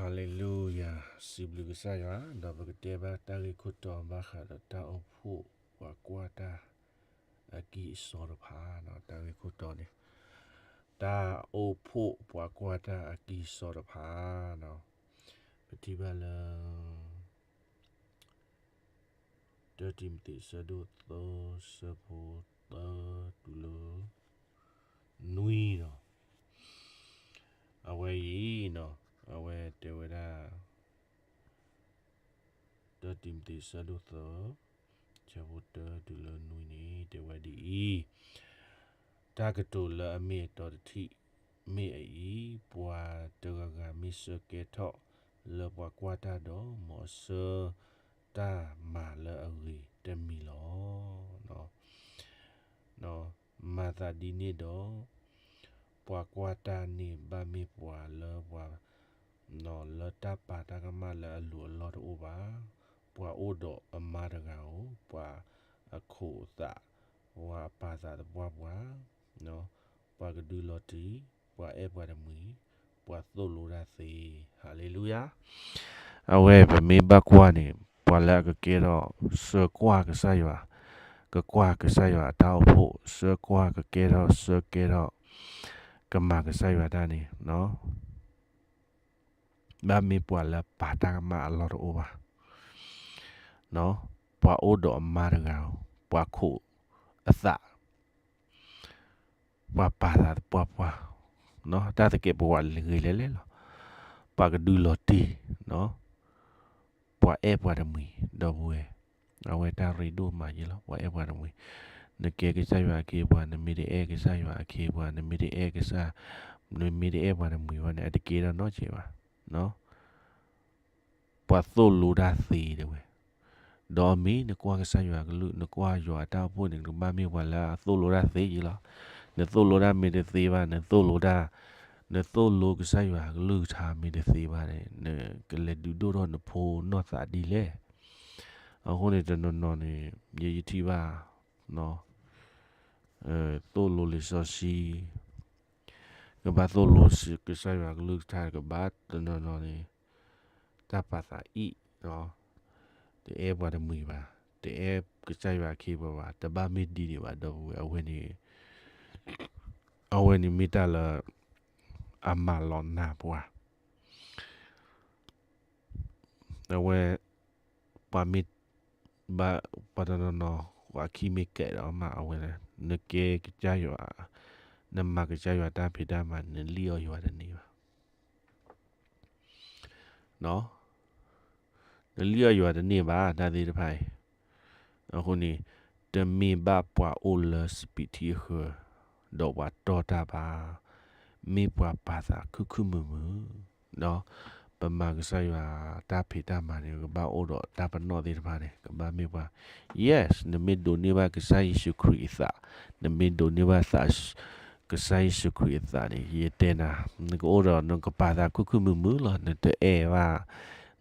ဟါလ့လူယၤ, စံးဘျုးကစၢ်ယွၤ, ဒီးပကတဲဘၣ်တၢ်ဂ့ၢ်ခိၣ်တီဘၣ်ဃးဒီးတၢ်အိၣ်ဖှိၣ်ပှၤကွၢ်တၢ်အကံၢ်အစီတဖၣ်, တၢ်ဂ့ၢ်ခိၣ်တီန့ၣ်, တၢ်အိၣ်ဖှိၣ်ပှၤကွၢ်တၢ်အကံၢ်အစီတဖၣ်, ပထံၣ်ဘၣ်လၢ တၢတံၤမသ့း ဆၢဒိၣ်သၢ, ဆၢဖိသၢတုၤလၢ နွံနီၤ, အဝဲအံၤနီၤ, အဝဲတဲဝဲဒၣ် တၢတံၤမသ့း ဆၢဒိၣ်သၢ, ဆၢဖိတၢတုၤလၢနွံန့ၣ် တဲဝဲဒ်အံၤ, တၢ်ကတိၤလၢအမ့ၢ်အတီတထံၣ်မ့ၢ်အအံၤ, ပှၤတဂၤဂၤမ့ၢ်ဆၢကဲထီၣ်လၢပှၤကွၢ်တၢ်ဒီး မ်အဆၢတၢ်မၤလၢအဂ့ၤတမံၤလီၤ. မၤသးဒ်န့ၣ်ဒီး, ပှၤကွၢ်တၢ်န့ၣ်ဘၣ်မ့ၢ်ပှၤလၢပှၤ လၢတၢ်ပာ်တၢ်ကမၣ်လၢအလိၤအလီၢ်တအိၣ်ဘၣ်, ပှၤအိၣ်ဒီးအမါတဂၤဧိၤ, ပှၤအခိးအသး, ပှၤအပာ်သးသပှၢ်ပှၢ်, ပှၤကဒုးလီၤတံၢ်, ပှၤအဲၣ်ပှၤတမှံၤ, ပှၤသိၣ်လိတၢ်သ့, ဟါလ့လူယၤ. အဝဲပမ့ၢ်ဘၣ်ကွၢ်န့ၣ်, ပှၤလၢအကကဲထီၣ် ဆၢကွၢ်ကစၢ်ယွၤ, ကကွၢ်ကစၢ်ယွၤအတၢ်အိၣ်ဖှိၣ်, ဆၢကွၢ်ကကဲထီၣ် ဆၢကဲထီၣ် ကမၤကစၢ်ယွၤတၢ်န့ၣ် ဘၣ်မ့ၢ်ပှၤလၢပာ်တၢ်ကမၣ်အလီၢ်တအိၣ်ဘၣ်, ပှၤအိၣ်ဒီးအမါတဂၤဧိၤ, ပှၤခိးအသး, ပှၤပာ်သးသပှၢ်ပှၢ်, တၢ်သကဲးပဝးဂ့ၤလဲၣ်လဲၣ်လီၤ, ပှၤကဒုးလီၤတံၢ်, ပှၤအဲၣ်ပှၤတမှံၤ, ဒီပုၢ်ဝဲၢ်, အဝဲတၢ်ရ့ဒိၣ်မးယဲလီၤ, ပှၤအဲၣ်ပှၤတမှံၤ, နကဲကစၢ်ယွၤအခ့အပှၤ, နမ့ၢ်တအဲၣ်ကစၢ်ယွၤအခ့အပှၤ, နမ့ၢ်တအဲၣ်ကစၢ်, နမ့ၢ်တအဲၣ်ပှၤတမှံၤဘၣ်န့ၣ် အတကဲထီၣ်နီတစဲးဘၣ်. ပှၤသိၣ်လိတၢ်သ့တဲဝဲ, ဒီးအမ့ၢ်နကွၢ်ကစၢ်ယွၤအကလုၢ်, နကွၢ်ယွၤအတၢ်အိၣ်ဖှိၣ်န့ၣ် နကဘၣ်မ့ၢ်ပှၤလၢအသိၣ်လိတၢ်သ့ယဲလီၤ. နသိၣ်လိတၢ်မ့ၢ်တသ့ဘၣ်, နသိၣ်လိတၢ်, နသိၣ်လိကစၢ်ယွၤအကလုၢ်ကထါမ့ၢ်တသ့ဘၣ်န့ၣ်, နကလဲၤဒုးဒိၣ်ထီၣ်နဖိနီၢ်သးဒ်လဲၣ်. အဃိန့ၣ် တနီၤနီၤန့ၣ် ယယထံၣ်ဘၣ် သိၣ်လိလံာ်စီဆှံ, ကဘၣ်သိၣ်လိကစၢ်ယွၤအကလုၢ်ကထါ, ကဘၣ်တနီၤနီၤန့ၣ် တၢ်ပာ်သးအံၣ်, တအဲၣ်ပှၤတမှံၤဘၣ်, တအဲၣ်ကစၢ်ယွၤအခ့အပှၤဘၣ်, တဘၣ်မ့ၢ်ဒ်န့ၣ်ဘၣ် ဒီပုၢ်ဝဲၢ်, အဝဲန့ၣ်, အဝဲန့ၣ်မ့ၢ်တၢ်လၢ အမၤလီၤနၢ်ပှၤ အဝဲ ပှၤမ့ၢ်ဘၣ် ပှၤတနီၤနီၤ ပှၤခံမ့ၢ်ကဲးဒီးမး အဝဲ နကဲကစၢ်ယွၤ, နမၤကစၢ်ယွၤတၢ်ဖံးတၢ်မၤ နလံၣ်အီၣ်ယွၤတန့ၢ်ဘၣ်. နလံၣ်အီၣ်ယွၤတန့ၢ်ဘၣ် တၢ်သ့ၣ်တဖၣ်အံၤ. အဃိန့ၣ် တမ့ၢ်ဘၣ်ပှၤအိၣ်လၢစပံးထံအဃၢၤ ဒီးပှၤတီၢ်တၢ်ဘၣ်, မ့ၢ်ပှၤပာ်သးခုခုမုာ်မုာ် ဒီးပမၤကစၢ်ယွၤတၢ်ဖံးတၢ်မၤန့ၣ် ကဘၣ်အိၣ်ဒီးတၢ်ပနီၣ်သ့ၣ်တဖၣ်န့ၣ် ကဘၣ်မ့ၢ်ပှၤ yes, နမ့ၢ်ဒိးန့ၢ်ဘၣ်ကစၢ်ယ့ၣ်ၡူးခရံာ်အသး, နမ့ၢ်ဒိးန့ၢ်ဘၣ်သး ကစၢ်ယ့ၣ်ၡူးခရံာ်အသးန့ၣ် ယတဲနၤ, နကအိၣ်ဒီးနကပာ်သးခုခုမုာ်မုာ်လီၤ, နတအဲၣ်ဘၣ်,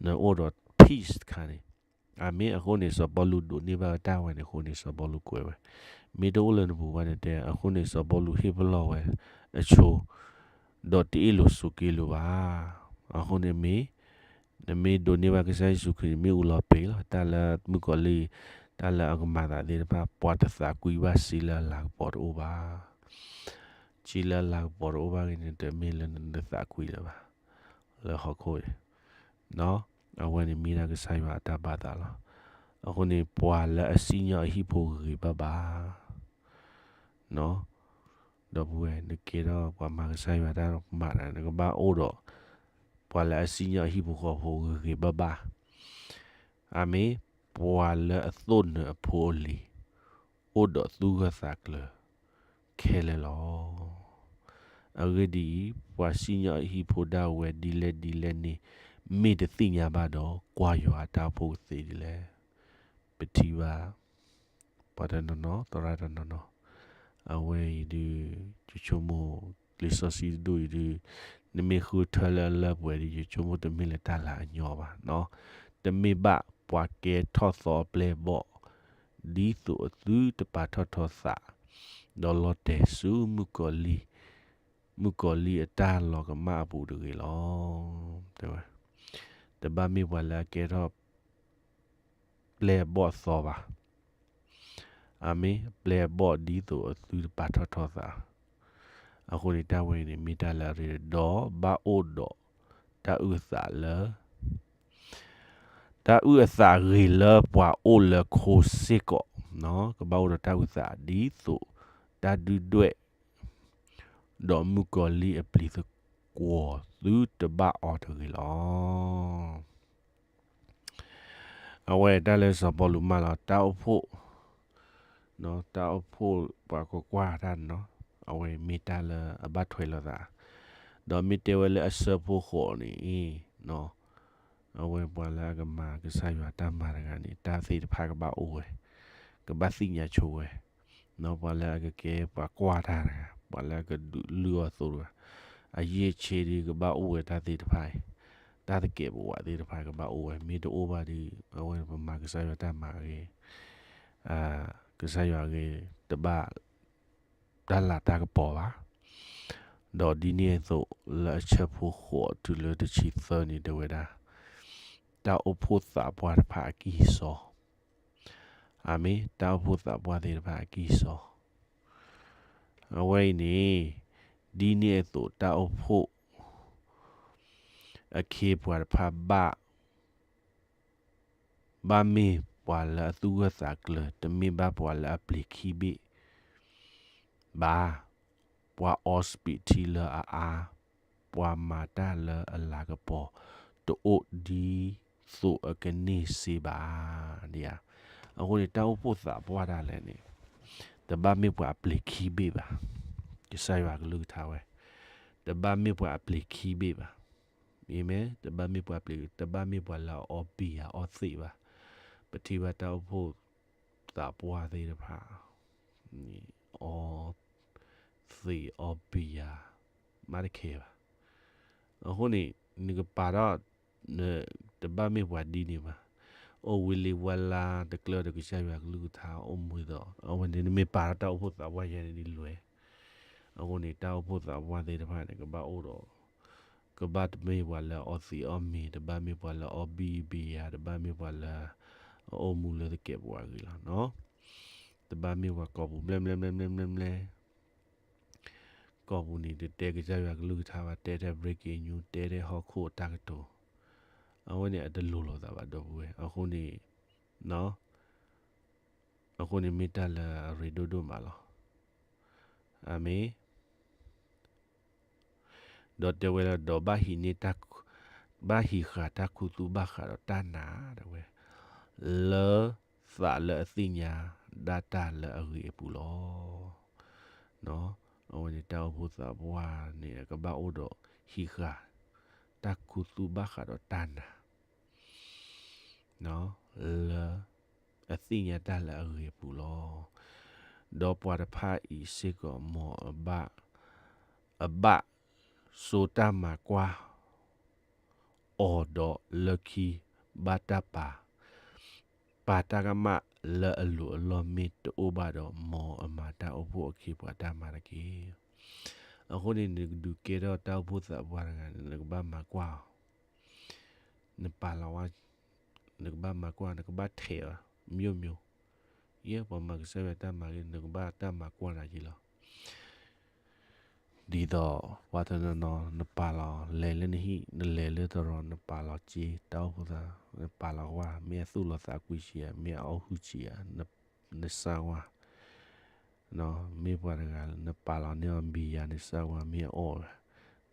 နအိၣ်ဒီး peace တခါန့ၣ်. အမ့ၢ်အဃိန့ၣ် စီၤပီလူးဒိးန့ၢ်ဘၣ်တၢ်ဝဲန့ၣ်အဃိန့ၣ် စီၤပီလူးကွဲးဝဲ, မ့ၢ်တအိၣ်လၢနပူၤဘၣ်န့ၣ်တဲ, အဃိန့ၣ် စီၤပီလူးဟ့ၣ်ပလီၢ်ဝဲအဆိ ဒီးတအ့ၣ်လိာ်ဆိးက့လိာ်ဘၣ်. အဃိန့ၣ်မ့ၢ် နမ့ၢ်ဒိးန့ၢ်ဘၣ်ကစၢ်ယ့ၣ်ၡူးခရံာ်န့ၣ် မ့ၢ်အူလီၤပ့ၤလီၤ, တၢ်လၢမုၣ်ကီၤလံၢ်, တၢ်လၢအကမၤသးသ့ၣ်တဖၣ် ပှၤတသးကွံဘၣ်စ့လၢအလၤကပီၤတအိၣ်ဘၣ်. စ့လၢအလၤကပီၤတအိၣ်ဘၣ်ဂ့ၤန့ၣ် တမ့ၢ်လၢနသးကွံလၢၤဘၣ် လၢဟီၣ်ခိၣ်န့ၣ် အဝဲန့ၣ်မ့ၢ်ဒၣ်ကစၢ်ယွၤအတၢ်ဘၣ်သးလီၤ. အဃိန့ၣ် ပှၤလၢအစံၣ်ညီၣ်အဟံၣ်ဖိဂ့ၤဂ့ၤဘၣ်ဘၣ် ဒီပုၢ်ဝဲၢ် နကဲထီၣ်ပှၤမၤကစၢ်ယွၤတၢ်မၤတၢ် နကဘၣ်အိၣ်ဒီး ပှၤလၢအစံၣ်ညီၣ်အဟံၣ်ဖိဃီဖိဂ့ၤဂ့ၤဘၣ်ဘၣ်. အမ့ၢ် ပှၤလၢအသိၣ်နၢၤအဖိအလံၤ အိၣ်ဒီးသူၣ်ဂၢၢ်သးကျၢၤခဲလၢာ်လီၤ. အဂ့ၢ်ဒ်အံၤ, ပှၤစံၣ်ညီၣ်အဟံၣ်ဖိဒၣ်ဝဲဒ်လဲၣ်ဒ်လဲၣ်န့ၣ် မ့ၢ်တသ့ၣ်ညါဘၣ်ဒီး ကွၢ်ယွၤအတၢ်အိၣ်ဖှိၣ်ကသ့ဒ်လဲၣ်. ပထံၣ်ဘၣ် ပှၤတနီၤနီၤ သရၣ်တနီၤနီၤ အဝဲအံၤဒုး ယဆိကမိၣ် လံာ်စီဆှံတဒူၣ်အံၤဒုး နမ့ၢ်ဃုထၢလၢအလၢပှဲၤဒီး ယဆိကမိၣ်တမ့ၢ်လၢတၢ်လၢအညီဘၣ်. တမ့ၢ်ဘၣ်ပှၤကဲထီၣ်သီအပျဲၢ်အဘီၣ် ဒ်သိးအသုတပာ်ထီၣ်ထီသး ဒီးလီၤတဲာ်ဆူမုၣ်ကီၤလံၢ် မုၣ်ကီၤလံၢ်အတၢ်လီၤကမၣ်အပူၤတဂ့ၤလီၤ. တဲဝဲ တဘၣ်မ့ၢ်ပှၤလၢအကဲထီၣ် ပျဲၢ်အဘီၣ်အသီဘၣ်. အမ့ၢ်ပျဲၢ်အဘီၣ်ဒ်သိးအသုတပာ်ထီၣ်ထီသး. အဃိန့ၣ်တၢ်ဝဲအံၤန့ၣ် မ့ၢ်တၢ်လၢအရ့ဒီးဘၣ်အိၣ်ဒီးတၢ်အုၣ်အသးလၢ တၢ်အုၣ်အသးဂ့ၤလၢပှၤအိၣ်လၢခိစ့ၢ်ကီး, ကဘၣ်အိၣ်ဒီးတၢ်အုၣ်သးဒ်သိးတၢ်ဒုၣ်ဒွဲၣ် ဒီးမုၣ်ကီၤလံၢ်အပျံၤသကွီၤသုတဘၣ်အီၤတဂ့ၤလီၤ. အဝဲတၢ်လၢစီၤပီလူးမၢလီၤ တၢ်အိၣ်ဖှိၣ်, တၢ်အိၣ်ဖှိၣ်ပှၤကကွၢ်တၢ်နီၤ, အဝဲမ့ၢ်တၢ်လၢအဘၣ်ထွဲလိာ်သး, ဒီးမ့ၢ်တဲဝဲလၢအဆၢဖိဃိးန့ၣ် အဝဲပှၤလၢအကမၤကစၢ်ယွၤတၢ်မၤတဂၤန့ၣ် တၢ်သ့ၣ်တဖၣ်ကဘၣ်အိၣ်ဝဲ, ကဘၣ်သ့ၣ်ညါဆိဝဲ, ပှၤလၢအကကဲပှၤကွၢ်တၢ်တဂၤ, ပှၤလၢအကဒုးလုၢ်အီၣ်သိတဂၤ, အယံာ်ဆံးဒ်ကဘၣ်အိၣ်ဝဲတၢ်သ့ၣ်တဖၣ်အံၤ, တၢ်သကဲးပဝးသ့ၣ်တဖၣ်ကဘၣ်အိၣ်ဝဲ, မ့ၢ်တအိၣ်ဘၣ်ဒီး အဝဲပမၤကစၢ်ယွၤတၢ်မၤအဂ့ၢ် ကစၢ်ယွၤအဂ့ၢ် တဘၣ်တၢ်လၤတၢ်ကပီၤဘၣ်. ဒီးဒ်န့ၣ်အသိးလၢအဆၢဖိဃိးတုၤလၢတဆံသၢန့ၣ်တဲဝဲဒၣ်, တၢ်အိၣ်ဖှိၣ်သးပှၢ်တဖၣ်အကံၢ်စီ, အမ့ၢ်တၢ်အိၣ်ဖှိၣ်သးပှၢ်သ့ၣ်တဖၣ်အကံၢ်စီ, အဝဲအံၤန့ၣ် ဒ်န့ၣ်အသိးတၢ်အိၣ်ဖှိၣ် အခ့အပှၤတဖၣ်ဘၣ် ဘၣ်မ့ၢ်ပှၤလၢအသူၣ်ဂၢၢ်သးကျၢၤ, တမ့ၢ်ဘၣ်ပှၤလၢအပျ့ၤခံဘ့ၣ်ဘၣ်, ပှၤအီစပံးထံလၢအအါ, ပှၤမၤတၢ်လၢအလၤကပီၤ, တအိၣ်ဒ်သိးအကန့ၢ်စ့ဘၣ်. ဒ်ဧါ, အဃိန့ၣ် တၢ်အိၣ်ဖှိၣ်သးပှၢ်ဒၣ်လဲာ်န့ၣ် တဘၣ်မ့ၢ်ပှၤအပျ့ၤခံဘ့ၣ်ဘၣ်. ကစၢ်ယွၤကလုၢ်ကထါဝဲ, တဘၣ်မ့ၢ်ပှၤအပျ့ၤခံဘ့ၣ်ဘၣ်. အၤမ့ၣ်, တဘၣ်မ့ၢ်ပှၤအပျ့ၤ, တဘၣ်မ့ၢ်ပှၤလၢအအီဘံယၤအီသံးဘၣ်. ပထံၣ်ဘၣ်တၢ်အိၣ်ဖှိၣ်သးပှၢ်သ့ၣ်တဖၣ် အီသံးအီဘံယၤ မ့ၢ်တခဲဘၣ်. အဃိန့ၣ် နကပာ်ထီၣ် တဘၣ်မ့ၢ်ပှၤဒ်န့ၣ်ဘၣ်. အိၣ်ဝံၤလံဝဲလၢတကျၢၤဒီး ကစၢ်ယွၤကလုၢ်ကထါအိၣ်မူအသိး, အဝဲန့ၣ်နမ့ၢ်ပာ်ထီၣ်တၢ်အိၣ်ဖှိၣ်သးပှၢ်ယဲန့ၣ်ဒ်လဲၣ်. အဃိန့ၣ် တၢ်အိၣ်ဖှိၣ်သးပှၢ်သ့ၣ်တဖၣ်န့ၣ် ကဘၣ်အိၣ်ဒီး ကဘၣ်တမ့ၢ်ပှၤလၢအအီသံးအီမ့ၤ, တဘၣ်မ့ၢ်ပှၤလၢအအီဘံယၤဘံယၤ, တဘၣ်မ့ၢ်ပှၤလၢအအိၣ်မူလၢသကဲးပဝးဂ့ၤလီၤ. တဘၣ်မ့ၢ်ပှၤကိာ်ပူၤဘျဲၣ်ဘျဲၣ်ဘျဲၣ်ဘျဲၣ်ဘျဲၣ်ဘျဲၣ်, ကိာ်ပူၤန့ၣ် တတဲကစၢ်ယွၤကလုၢ်ကထါဘၣ်, တဲထဲ breaking news, တဲထဲဟီၣ်ခိၣ်အတၢ်ကတိၤ, အဝဲန့ၣ်အတလိၤလိာ်သးဘၣ် ဒီပုၢ်ဝဲၢ်. အဃိန့ၣ် အဃိန့ၣ်မ့ၢ်တၢ်လၢအရ့ဒိၣ်ဒိၣ်မးလီၤ. အၤမ့ၣ်. ဒီးတဲဝဲလၢ ဒီးဘၣ်ဟံးန့ၢ်တၢ်, ဘၣ်ဟံးဃာ်တၢ်ခူသူၣ်ဘၣ်ဃးဒီးတၢ်နာ် တဲဝဲ, လၢသးလၢအသ့ၣ်ညါဒၣ်တၢ်လၢအဂ့ၤအပူၤလီၤ. အဝဲန့ၣ်တၢ်အိၣ်ဖှိၣ်သးပှၢ်န့ၣ် ကဘၣ်အိၣ်ဒီးဟံးဃာ် တၢ်ခူသူၣ်ဘၣ်ဃးဒီးတၢ်နာ် လၢအသ့ၣ်ညါတၢ်လၢအဂ့ၤအပူၤလီၤ. ဒီးပှၤတဖၣ်အံၤစ့ၢ်ကီး မ်အဘၣ်, အဘၣ်စိာ်တၢ်မၤကွၢ် အီၤဒီးလၢခံ ဘၣ်တၢ်ပာ်, ပာ်တၢ်ကမၣ်လၢအလိၤအလီၢ်မ့ၢ်တအိၣ်ဘၣ်ဒီး မ်အမၤတၢ်အိၣ်ဖှိၣ်အခ့အပှၤတၢ်မၤတက့ၢ်. အဃိန့ၣ် နကဒုးကဲထီၣ်တၢ်အိၣ်ဖှိၣ်သးပှၢ်တဂၤန့ၣ် နကဘၣ်မၤကွၢ်အီၤ, နပာ်လီၤဝဲ, နကဘၣ်မၤကွၢ်, နကဘၣ်ထဲးအီၤ, မျိုးမျိုး, ယဲပှၤမၤကစၢ်ယွၤတၢ်မၤဂ့ၤ နကဘၣ်တၢ်မၤကွၢ်နၤက့ၤလီၤ. ဒ်သိး ပှၤတနီၤနီၤ နပာ်လီၤ လဲၤလၢနဟံၣ် နလဲၤလၢတရီး နပာ်လီၤစ့ တၢ်အိၣ်ဖှိၣ်သး နပာ်လီၤကွၢ် မ့ၢ်အသူၣ်လီၤသးကွံဆံးဧါ မ့ၢ်အအီၣ်ဟုၣ်ဆံးဧါ နစၢ်ကွၢ်, မ့ၢ်ပှၤတဂၤ နပာ်လီၤန့ၢ်အီၤဘံယၤ နစၢ်ကွၢ် မ့ၢ်အအီၣ်ဧါ,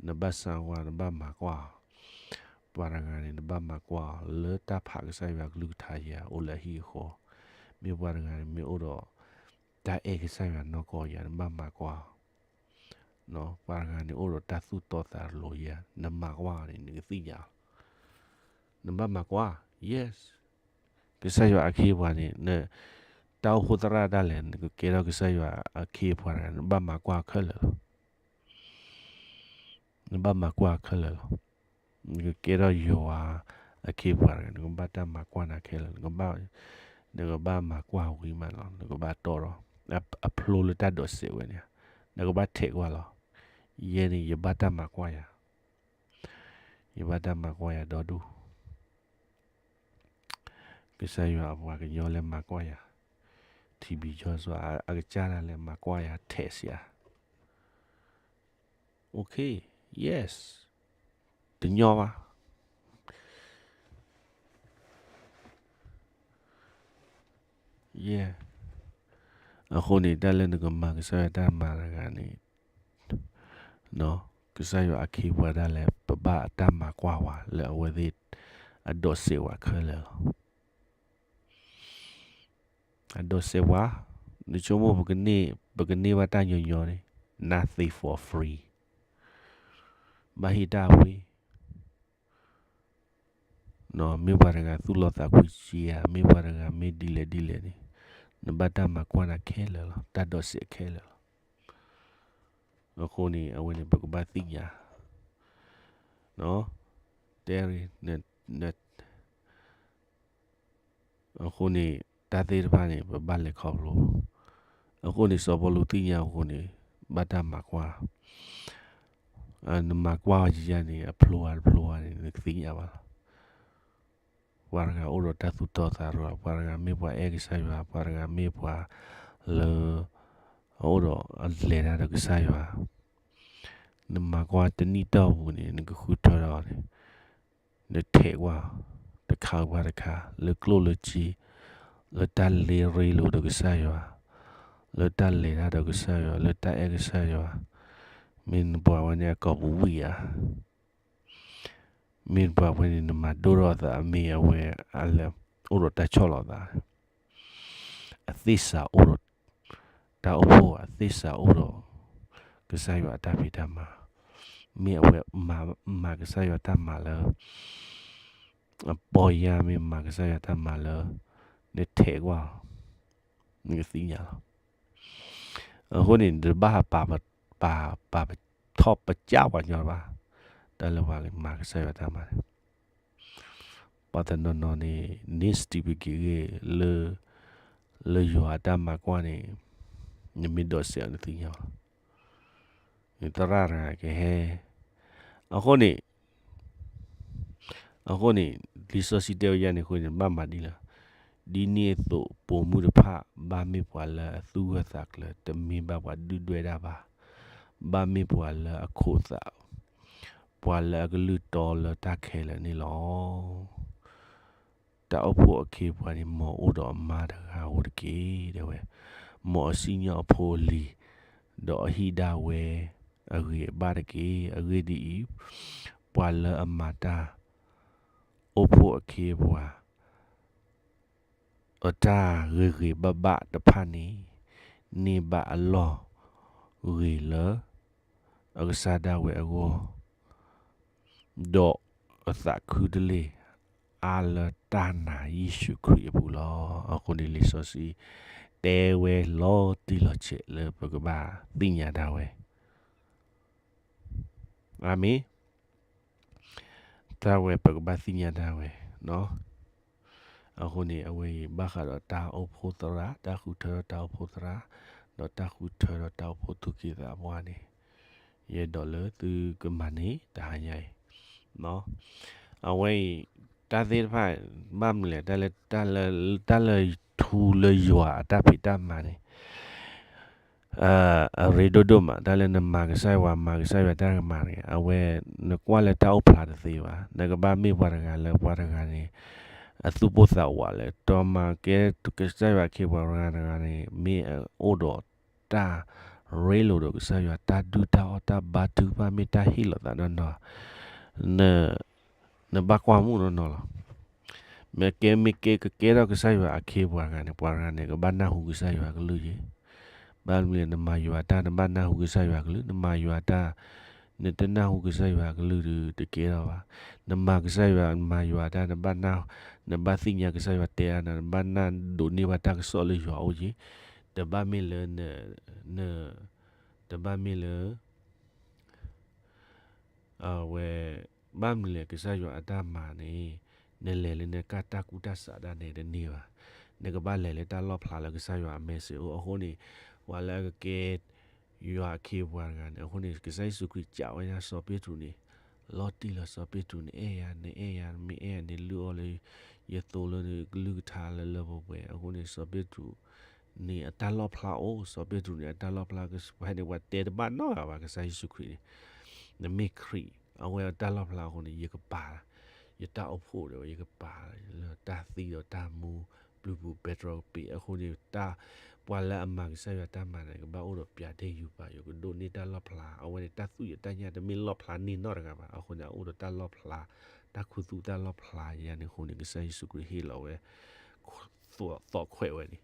နဘၣ်စၢ်ကွၢ် နဘၣ်မၤကွၢ်အီၤ, ပှၤတဂၤန့ၣ် နဘၣ်မၤကွၢ်အီၤ လၢတၢ်ဖးကစၢ်ယွၤကလုၢ်ကထါယၤ အိၣ်လၢအဟံၣ်အဃီ, မ့ၢ်ပှၤတဂၤန့ၣ် မ့ၢ်အိၣ်ဒီး တၢ်အဲၣ်ကစၢ်ယွၤနီၢ်ကီၢ်ယၤ နဘၣ်မၤကွၢ်အီၤ, ပှၤတဂၤန့ၣ်အိၣ်ဒီးတၢ်သူၣ်တီသးလိၤယၤ နမၤကွၢ်အီၤန့ၣ် နကသ့ၣ်ညါလီၤ. နဘၣ်မၤကွၢ်, yes, ကစၢ်ယွၤအခ့အပှၤန့ၣ် တၢ်အိၣ်ဖှိၣ်သရၣ်ဒၣ်လဲာ် နကကဲထီၣ်ကစၢ်ယွၤအခ့အပှၤတဂၤ နဘၣ်မၤကွၢ်ခဲလၢာ်လီၤ. နဘၣ်မၤကွၢ်ခဲလၢာ်လီၤ. နကကဲထီၣ်ယွၤအခ့အပှၤတဂၤ နကဘၣ်တၢ်မၤကွၢ်နၤခဲလၢာ်, နကဘၣ်, နကဘၣ်မၤကွၢ်ဝံၤမးလီၤ, နကဘၣ်တီၢ်ဒီး အဖျိလၢတၢ်ဒိးစဲးဝဲန့ၣ်, နကဘၣ်ထဲးကွၢ်လီၤ. ယဲန့ၣ် ယဘၣ်တၢ်မၤကွၢ်ယၤ ယဘၣ်တၢ်မၤကွၢ်ယၤဒီဒူၣ်, ကစၢ်ယွၤအပှၤကညီလၢမၤကွၢ်ယၤ, ထံဘံၣ်ယီၤစီၤ အကစၢ်ဒၣ်လဲာ်မၤကွၢ်ယၤ ထဲးစယၤ Okay, yes. တညီဘၣ်. Yeah. အဃိန့ၣ် တၢ်လၢနကမၤကစၢ်ယွၤတၢ်မၤတဂၤန့ၣ်, ကစၢ်ယွၤအခ့အပှၤဒၣ်လဲာ် ပဘၣ်တၢ်မၤကွၢ်ဝဲလၢအဝဲသ့ၣ် အဒိးစဲးဝဲခဲလၢာ်လီၤ. အဒိးစဲးပှၤ, နဆိကမိၣ် ပကန့ၢ်ဘၣ်တၢ်ညီညီန့ၣ် nothing for free. ဘၣ်ဟ့ၣ်တၢ်အဝ့ၢ်, မ့ၢ်ပှၤတဂၤသူၣ်လီသးကွံစ့ဧါ, မ့ၢ်ပှၤတဂၤမ့ၢ်ဒ်လဲၣ်ဒ်လဲၣ်န့ၣ်, နဘၣ်တၢ်မၤကွၢ်နၤခဲလၢာ်လီၤ, တၢ်ဒိးစဲးခဲလၢာ်လီၤ. အဃိန့ၣ် အဝဲန့ၣ် ပကဘၣ်သ့ၣ်ညါ, တဲရ အဃိန့ၣ် တၢ်သ့ၣ်တဖၣ်န့ၣ် ပဘၣ်လဲၤခီဖျိ. အဃိန့ၣ် စီၤပီလူးသ့ၣ်ညါအဃိန့ၣ် ဘၣ်တၢ်မၤကွၢ်, နမၤကွၢ်ဝဲယယၤန့ၣ် အဖျိဧါတဖျိဧါန့ၣ် နကသ့ၣ်ညါဘၣ်လီၤ. ပှၤတဂၤအိၣ်ဒီးတၢ်သူၣ်တီသးတီ, ပှၤတဂၤမ့ၢ်ပှၤအဲၣ်ကစၢ်ယွၤ, ပှၤတဂၤမ့ၢ်ပှၤလၢ အအိၣ်ဒီးအလဲၤတၢ်ဒီးကစၢ်ယွၤ, နမၤကွၢ်တနံၣ်တီၢ်ပူၤန့ၣ် နကဃုထၢထီၣ်န့ၣ် နထဲးကွၢ်, တခါဘၣ်တခါ, လၢကျိၣ်လၢစ့, လၢတၢ်လဲၤရ့လိာ်ဒီးကစၢ်ယွၤ, လၢတၢ်လဲၤတၢ်ဒီးကစၢ်ယွၤ, လၢတၢ်အဲၣ်ကစၢ်ယွၤ, မ့ၢ်နပှၤဝဲန့ၣ်အကိာ်ပူၤဝံၣ်ဧါ, မ့ၢ်နပှၤဝဲန့ၣ် နမၤဒိၣ်ထီၣ်အသး မ့ၢ်အဝဲအလဲၤအိၣ်ဒီးတၢ်ဆီၣ်လီၤသး အသ့ၣ်စးအိၣ်ဒီး တၢ်အိၣ်ဖှိၣ် အသ့ၣ်စးအိၣ်ဒီး ကစၢ်ယွၤအတၢ်ဖံးတၢ်မၤ, မ့ၢ်အဝဲမၤကစၢ်ယွၤတၢ်မၤလၢ အပီၢ်ယၢ် မ့ၢ်မၤကစၢ်ယွၤတၢ်မၤလၢ နထဲးကွၢ် နကသ့ၣ်ညါလီၤ. အဃိန့ၣ် တဘၣ်ပာ်ပထီၣ်ပကၢ်ပှၤညီဘၣ်, တၢ်လၢပှၤမၤကစၢ်ယွၤတၢ်မၤန့ၣ် ပှၤတနီၤနီၤန့ၣ် န့ၢ်စတံးပက့ၤဂ့ၤ လၢယွၤအတၢ်မၤကွၢ်န့ၣ် နမ့ၢ်ဒိးစဲးအီၤ နသ့ၣ်ညါလီၤ. နသရၣ်တဂၤကဟဲ, အဃိန့ၣ် အဃိန့ၣ် လံာ်စီဆှံတဲဝဲယၤန့ၣ်အဃိန့ၣ် နဘၣ်မၤဒ်လဲၣ်. ဒ်န့ၣ်အသိး ပိာ်မုၣ်တဖၣ် ဘၣ်မ့ၢ်ပှၤလၢအသူၣ်ဂၢၢ်သးကျၢၤ တမ့ၢ်ဘၣ်ပှၤဒုၣ်ဒွဲၣ်တၢ်ဘၣ်, ဘၣ်မ့ၢ်ပှၤလၢအခိးသး, ပှၤလၢအကလုၢ်တီလၢတၢ်ခဲလၢာ်န့ၣ်လီၤ. တၢ်အိၣ်ဖှိၣ်အခ့အပှၤန့ၣ် မ်အအိၣ်ဒီးအမါတဂၤဧိၤတက့ၢ် တဲဝဲ, မ်အစံၣ်ညီၣ်အဖိအလံၤ, ဒီးအဟံၣ်ဒၣ်ဝဲအဂ့ၤအဘၣ်တက့ၢ်. အဂ့ၢ်ဒ်အံၤ, ပှၤလၢအမၤတၢ်အိၣ်ဖှိၣ်အခ့အပှၤ အတၢ်ဂ့ၤဂ့ၤဘၣ်ဘၣ်တဖၣ်န့ၣ် န့ၢ်ဘၣ်အလီၢ်ဂ့ၤလၢ အကစၢ်ဒၣ်ဝဲအဂီၢ်, ဒီးအသးခုတလ့ၢ် အါလၢတၢ်နာ်ယ့ၣ်ၡူးခရံာ်အပူၤလီၤ. အဃိန့ၣ်လံာ်စီဆှံ တဲဝဲလီၤတံၢ်လီၤဆဲးလၢပကဘၣ်သ့ၣ်ညါဒၣ်ဝဲ အၤမ့ၣ်. တၢ်ဝဲပကဘၣ်သ့ၣ်ညါဒၣ်ဝဲ, အဃိန့ၣ် အဝဲအံၤဘၣ်ဃးဒီးတၢ်အိၣ်ဖှိၣ်သရၣ်, တၢ်ဃုထၢဒီးတၢ်အိၣ်ဖှိၣ်သရၣ်, ဒီးတၢ်ဃုထၢဒီးတၢ်အိၣ်ဖှိၣ်သူၣ်က့သးပှၢ်န့ၣ်, ယအဲၣ်ဒိးလၢသုကမၤန့ၢ်တဟါညါအံၤ, အဝဲအံၤ တၢ်သ့ၣ်တဖၣ် ဘၣ်မနုၤလဲၣ်, တၢ်လၢ တၢ်လၢထူလၢယွၤအတၢ်ဖံးတၢ်မၤန့ၣ် အရ့ဒိၣ်ဒိၣ်မး, တၢ်လၢနမၤကစၢ်ယွၤ မၤကစၢ်ယွၤတၢ်ကမၤန့ၣ် အဝဲ နကွၢ်လၢတၢ်အိၣ်ဖျါတသ့ဘၣ်. နကဘၣ်မ့ၢ်ပှၤတဂၤလၢပှၤတဂၤန့ၣ် အသူၣ်ပိၢ်သးဝးလၢ တမၤကဲကစၢ်ယွၤအခ့အပှၤတဂၤတဂၤန့ၣ် မ့ၢ်အအိၣ်ဒီးတၢ်ရ့လိာ်ဒီးကစၢ်ယွၤ တၢ်ဒုၣ်တၢ်အီၣ် တၢ်ဘါထုကဖၣ် မ့ၢ်တၢ်ဟ့ၣ်လီၤသးနီၢ်နီၢ် နဘၣ်ကွၢ်မုၢ်နီၢ်နီၢ်လီၤ. မ့ၢ်ကဲ မ့ၢ်ကဲ ကကဲထီၣ်ကစၢ်ယွၤအခ့အပှၤတဂၤန့ၣ် ပှၤတဂၤန့ၣ် ကဘၣ်နၢ်ဟူကစၢ်ယွၤအကလုၢ်က့ၤ. ဘၣ်မနုၤလဲၣ် နမၤယွၤတၢ် နဘၣ်နၢ်ဟူကစၢ်ယွၤအကလုၢ်, နမၤယွၤတၢ် နတနၢ်ဟူကစၢ်ယွၤအကလုၢ်ဒီး တကဲထီၣ်ဘၣ်. နမၤကစၢ်ယွၤ နမၤယွၤတၢ် နဘၣ်နၢ် နဘၣ်သ့ၣ်ညါကစၢ်ယွၤတဲအါနၤ, နဘၣ်နၢ်ဒိးန့ၢ်ဘၣ်တၢ်ကစီၣ်လၢယွၤအအိၣ်က့ၤ. တဘၣ်မ့ၢ်လၢ တဘၣ်မ့ၢ်လၢ အဝဲ ဘၣ်မနုၤလဲၣ် ကစၢ်ယွၤအတၢ်မၤန့ၣ် နလဲၤလၢနကတၢ်ကူၣ်တၢ်ဆးဒၣ်နဲတန့ၢ်ဘၣ်. နကဘၣ်လဲၤလၢတၢ်လီၣ်ဖျါလၢကစၢ်ယွၤအမဲာ်စ့အိၣ်. အဃိန့ၣ် ပှၤလၢအကကဲ ယွၤအခ့အပှၤတဂၤန့ၣ် အဃိန့ၣ် ကစၢ်ယ့ၣ်ၡူးခရံာ်စံးဝဲဒၣ်စီၤပ့းတရူးန့ၣ် လီၤတံၢ်လီၤ စီၤပ့းတရူးန့ၣ်အဲၣ်ယၤ နအဲၣ်ယၤ မ့ၢ်အဲၣ်ယၤန့ၣ် လုၢ်အီၣ်လၢယသိလၢနကလုၢ်ကထါလၢလၢပှဲၤပှဲၤ. အဃိန့ၣ် စီၤပ့းတရူးန့ၣ်အတၢ်လီၣ်ဖျါအိၣ်, စီၤပ့းတရူးန့ၣ်အတၢ်လီၣ်ဖျါ ပှၤဟဲန့ၣ် ပှၤတဲတဘၣ်နီတဂၤဘၣ် ကစၢ်ယ့ၣ်ၡူးခရံာ်န့ၣ် နမ့ၢ်ခရံာ် အဝဲအတၢ်လီၣ်ဖျါအဃိန့ၣ် ယကပာ် ယတၢ်အိၣ်ဖှိၣ်ဒီး ယကပာ်လၢတၢ်သံဒီးတၢ်မူ ပျုၤပူၤပဲတြီကပ့ၤ. အဃိန့ၣ် တၢ် ပှၤလၢအမၤကစၢ်ယွၤတၢ်မၤန့ၣ် ကဘၣ်အိၣ်ဒီးပျးဒ့ၣ်ယူၤပာ် ယကဒိးန့ၢ်တၢ်လီၣ်ဖျါ. အဝဲန့ၣ် တၢ်သူၣ်ယတၢ်ညၣ်တမ့ၢ်လီၣ်ဖျါန့ၢ်နီတဂၤဘၣ်. အဃိန့ၣ် အအိၣ်ဒီးတၢ်လီၣ်ဖျါ, တၢ်ခူသူၣ်တၢ်လီၣ်ဖျါယၤန့ၣ်အဃိန့ၣ် ကစၢ်ယ့ၣ်ၡူးခရံာ်ဟ့ၣ်လီၤဝဲ သိးခွဲးဝဲန့ၣ်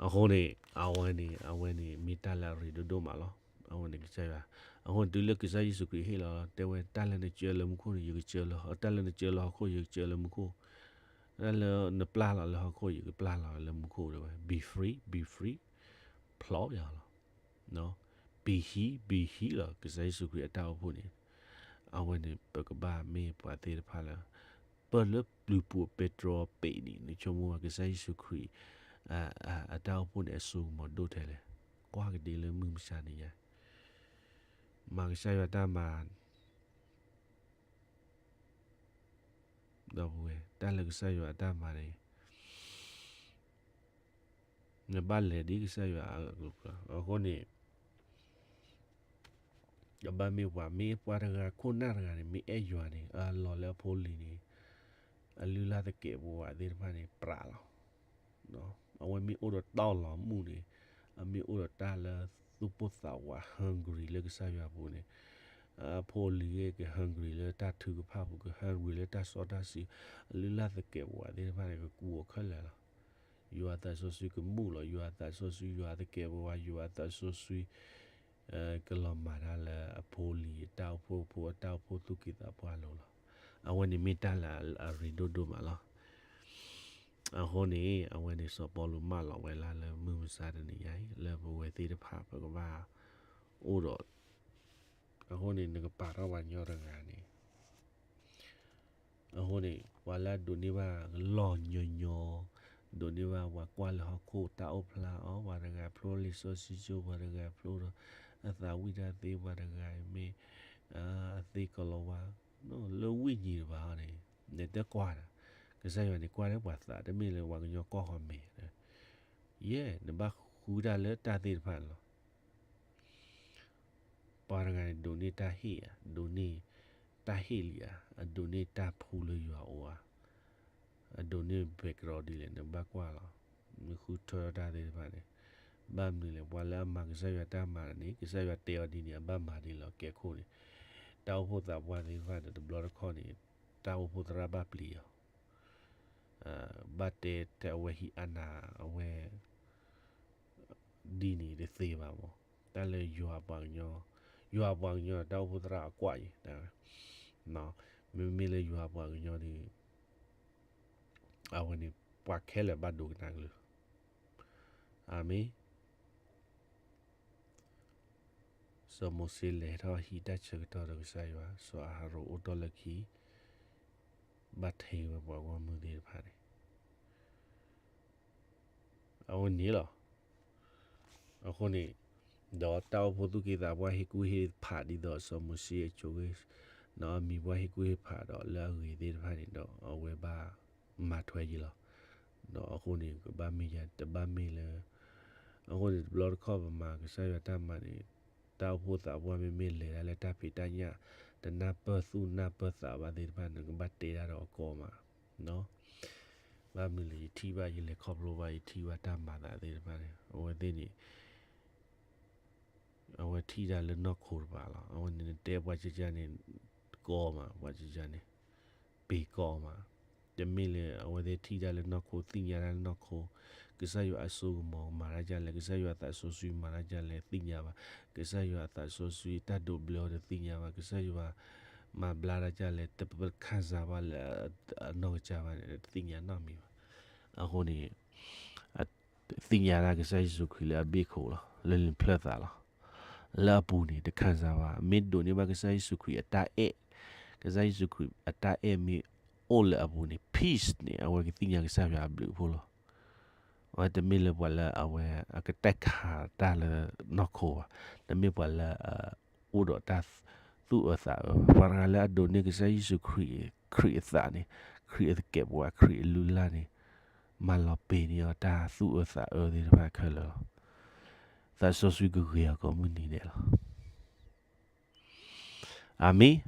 အဃိန့ၣ် အဝဲန့ၣ် အဝဲန့ၣ် မ့ၢ်တၢ်လၢအရ့ဒိၣ်ဒိၣ်မးလီၤ. အဝဲန့ၣ်ကစၢ်ယွၤ, အဃိန့ၣ် တုၤလၢကစၢ်ယ့ၣ်ၡူးခရံာ်ဟ့ၣ်လီၤ တဲဝဲ တၢ်လၢနစၢလၢမူခိၣ်န့ၣ် ယကစၢလၢ, တၢ်လၢနစၢလၢဟီၣ်ခိၣ် ယကစၢလၢမူခိၣ်, တၢ်လၢနပျၢ်လီၤလၢဟီၣ်ခိၣ် ယကပျၢ်လီၤလၢမူခိၣ် တဲဝဲ be free, be free, ဖျိယၤလီၤ. ဘံဟံး ဘံဟံးလီၤ ကစၢ်ယ့ၣ်ၡူးခရံာ်အတၢ်အိၣ်ဖှိၣ်န့ၣ်, အဝဲန့ၣ် ပကဘၣ်မ့ၢ်ပှၤသ့ၣ်တဖၣ်လၢ ပၢၢ်လၢပျုၤပူၤပဲတြီပ့ၤန့ၣ် နဆိကမိၣ်ဝဲကစၢ်ယ့ၣ်ၡူးခရံာ် အတၢ်အိၣ်ဖှိၣ်န့ၣ် အစိကမီၤဒိၣ်ထဲလဲၣ်, ကွၢ်ကဒ့လၢမုၢ်မဆါန့ၣ်ယါ, မၤကစၢ်ယွၤတၢ်မၤ ဒီပုၢ်ဝဲၢ် တၢ်လၢကစၢ်ယွၤအတၢ်မၤန့ၣ် နဘၣ်လဲၤဒ်ကစၢ်ယွၤအကျိၤကျဲ, အဃိန့ၣ် ကဘၣ်မ့ၢ်ပှၤ မ့ၢ်ပှၤတဂၤခိၣ်နၢ်တဂၤန့ၣ် မ့ၢ်အဲၣ်ယွၤန့ၣ် အလီၤလၢအဖိလံၤန့ၣ် အလုၢ်လၢ်သကဲးပဝးသ့ၣ်တဖၣ်န့ၣ် ပြးလီၤ. အဝဲမ့ၢ်အိၣ်ဒီးတီၢ်လီၤမူန့ၣ် အမ့ၢ်အိၣ်ဒီးတၢ်လၢသူၣ်ပိၢ်သးဝး hungry လၢကစၢ်ယွၤပူၤန့ၣ် အဖိလံၤက hungry လၢတၢ်ထုကဖၣ်ပူၤ က hungry လၢတၢ်စီတၢ်ဆှံ အလုၢ်လၢ်သကဲးပဝးသ့ၣ်တဖၣ်န့ၣ် ကကူးအီၤခဲလၢာ်လီၤ. ယွၤအသးစီဆှံကမူၣ်လီၤ, ယွၤအသးစီဆှံ ယွၤအသကဲးပဝး ယွၤအသးစီဆှံ ကလီၤမၤတၢ်လၢအဖိလံၤ တၢ်အိၣ်ဖှိၣ်ဖိ တၢ်အိၣ်ဖှိၣ်သူၣ်က့သးပှၢ်လိၤလီၤ. အဝဲန့ၣ်မ့ၢ်တၢ်လၢအရ့ဒိၣ်ဒိၣ်မးလီၤ. အဃိန့ၣ် အဝဲန့ၣ်စီၤပီလူးမၢလီၤဝဲလၢ လၢမုၢ်မဆါတနံၤညါအံၤ လၢပဝဲသ့ၣ်တဖၣ် ပကဘၣ်အိၣ်ဒီး အဃိန့ၣ် နကပာ်ထီၣ်ပှၤညီတဂၤန့ၣ် အဃိန့ၣ် ပှၤလၢအဒိးန့ၢ်ဘၣ်လီၢ်ညီညီ, ဒိးန့ၢ်ဘၣ်ပှၤကွၢ်လၢဟီၣ်ခိၣ်တၢ်အိၣ်ဖျါအီၤ, ပှၤတဂၤဖျိလံာ်စီဆှံကၠိ, ပှၤတဂၤဖျိဒီးအသးဝံၣ်တၢ်သ့, ပှၤတဂၤမ့ၢ် အသ့ကလီၤဝါ လၢဝိညာဉ်တဖၣ်န့ၣ် နတကွၢ်တၢ်, ကစၢ်ယွၤန့ၣ်ကွၢ်လၢပှၤသး တမ့ၢ်လၢပှၤကညီကွၢ်ဃီမဲာ်, ယဲၢ် နဘၣ်ဃုတၢ်လၢတၢ်သ့ၣ်တဖၣ်န့ၣ်လီၤ. ပှၤတဂၤန့ၣ် ဒိးန့ၢ်တၢ်ဟ့ၣ်ဧါ, ဒိးန့ၢ်တၢ်ဟ့ၣ်လံဧါ, အဒိးန့ၢ်တၢ်ဖှူလၢယွၤအအိၣ်ဧါ, အဒိးန့ၢ် background ဒ်လဲၣ် နဘၣ်ကွၢ်လီၤ. မ့ၢ်ဃုထၢတၢ်သ့ၣ်တဖၣ်န့ၣ် ဘၣ်မနုၤလဲၣ် ပှၤလၢအမၤကစၢ်ယွၤတၢ်မၤန့ၣ် ကစၢ်ယွၤတဲအီၤဒ်န့ၣ် အဘၣ်မၤဒ်လီၤ ကဲခိၣ်န့ၣ်, တၢ်အိၣ်ဖှိၣ်သးပှၢ်သ့ၣ်တဖၣ်န့ၣ် တဘျီတခီၣ်န့ၣ် တၢ်အိၣ်ဖှိၣ်သရၣ်ဘၣ်ပျံၤအီၤ ဘၣ်တဲထဲအဝဲဟံးအါနၤ အဝဲ ဒ်န့ၣ်တသ့ဘၣ်မး, တၢ်လၢယွၤပှၤကညီ, ယွၤပှၤကညီ တၢ်အိၣ်ဖှိၣ်သရၣ်အကွၢ်ယံၤ, မ့မ့ၢ်လၢယွၤပှၤကညီဒီး အဝဲန့ၣ် ပှၤခဲလၢာ်ဘၣ်ဒိကနၣ်ကလုၢ်, အၤမ့ၣ်. စီၤမိၤၡ့လဲၤထီၣ်ဟံးတၢ်ဆၢကတီၢ်ဒီးကစၢ်ယွၤ, စီၤအၤဟရိၣ်အိၣ်တ့ၢ်လၢခံ, ဘၣ်ထဲဝဲပှၤဂီၢ်မုၢ်သ့ၣ်တဖၣ်န့ၣ် အဝဲန့ၣ်လီၤ. အဃိန့ၣ် ဒီးတၢ်အိၣ်ဖှိၣ်သူၣ်က့သးပှၢ်ဟ့ၣ်ကူၣ်ဟ့ၣ်ဖးဒ်သိးစီၤမိၤၡ့အစိၤဂ့ၤ, ဒီးအမံၤပှၢ်ဟ့ၣ်ကူၣ်ဟ့ၣ်ဖးဒီးလၢအဂ့ၤသ့ၣ်တဖၣ်န့ၣ်ဒီး အဝဲဘၣ်မၤထွဲယံၤလီၤ. ဒီးအဃိန့ၣ် ကဘၣ်မ့ၢ်ယၤတဘၣ်မ့ၢ်လၢ အဃိန့ၣ် တဘျီတခီၣ်ပမၤကစၢ်ယွၤတၢ်မၤန့ၣ် တၢ်အိၣ်ဖှိၣ်သးပှၢ်မ့မ့ၢ်လဲၤတၢ်လၢတၢ်ဖံးတၢ်ညၣ် တနၢ်ပၢၢ်သူၣ်နၢ်ပၢၢ်သးဘၣ်သ့ၣ်တဖၣ်န့ၣ် ကဘၣ်တဲတၢ်ဒီးအကီမး, ဘၣ်မနုၤလဲၣ် ယထံၣ်ဘၣ် ယလဲၤခီဖျိဘၣ် ယထံၣ်ဘၣ်တၢ်မၤသးသ့ၣ်တဖၣ်န့ၣ် အဝဲသ့ၣ်န့ၣ် အဝဲထံၣ်တၢ်လၢနီၢ်ခိတပၤလီၤ. အဝဲန့ၣ်နတဲပှၤကကန့ၣ် ကီမး ပှၤကကန့ၣ် ပ့ၤကီမး, တမ့ၢ်လၢ အဝဲသ့ၣ်ထံၣ်တၢ်လၢနီၢ်ခိ သ့ၣ်ညါတၢ်လၢနီၢ်ခိ, ကစၢ်ယွၤအစိကမီၤမၤတၢ်ဒ်လဲၣ်, ကစၢ်ယွၤအသးစီဆှံမၤတၢ်ဒ်လဲၣ် သ့ၣ်ညါဘၣ်, ကစၢ်ယွၤအသးစီဆှံတၢ်ဒိးဘျၢအီၤတသ့ၣ်ညါဘၣ်, ကစၢ်ယွၤမၤဘျါတၢ်ဒ်လဲၣ် တပခၣ်စၢ်ဘၣ်လၢအနီၢ်ကစၢ်ဘၣ်န့ၣ် တသ့ၣ်ညါနီတမံၤဘၣ်. အဃိန့ၣ် သ့ၣ်ညါတၢ်ကစၢ်ယ့ၣ်ၡူးခရံာ်လၢအဘ့ၣ်ခိၣ်လီၤ, လၢလံာ်ဖျၢၣ်သးလီၤ. လၢအပူၤန့ၣ် တခၣ်စၢ်ဘၣ်, မ့ၢ်ဒိးန့ၢ်ဘၣ်ကစၢ်ယ့ၣ်ၡူးခရံာ်အတၢ်အဲၣ်, ကစၢ်ယ့ၣ်ၡူးခရံာ်အတၢ်အဲၣ်မ့ၢ်အိၣ်လၢအပူၤန့ၣ် peace န့ၣ် အဝဲကသ့ၣ်ညါကစၢ်ယွၤအဘျုးအဖှိၣ်လီၤ. အဝဲတမ့ၢ်လၢပှၤလၢအဝဲအကတဲာ်ခးတၢ်လၢနီၢ်ခိဘၣ်, တမ့ၢ်ပှၤလၢအအိၣ်ဒီးတၢ် သူၣ်အၢသးအၢဘၣ်. ပှၤတဂၤလၢအဒိးန့ၢ်ကစၢ်ယ့ၣ်ၡူးခရံာ်, ခရံာ်အသးန့ၣ်, ခရံာ်အသကဲးပဝး, ခရံာ်အလုၢ်အလၢ်န့ၣ်, မၤလီၤပံာ်န့ၢ်အီၤတၢ်သူၣ်အၢသးအၢသ့ၣ်တဖၣ်ခဲလၢာ်လီၤ. သးစီဆှံကဂ့ၤအီၤကိးမုၢ်နံၤဒဲးလီၤ. အၤမ့ၣ်.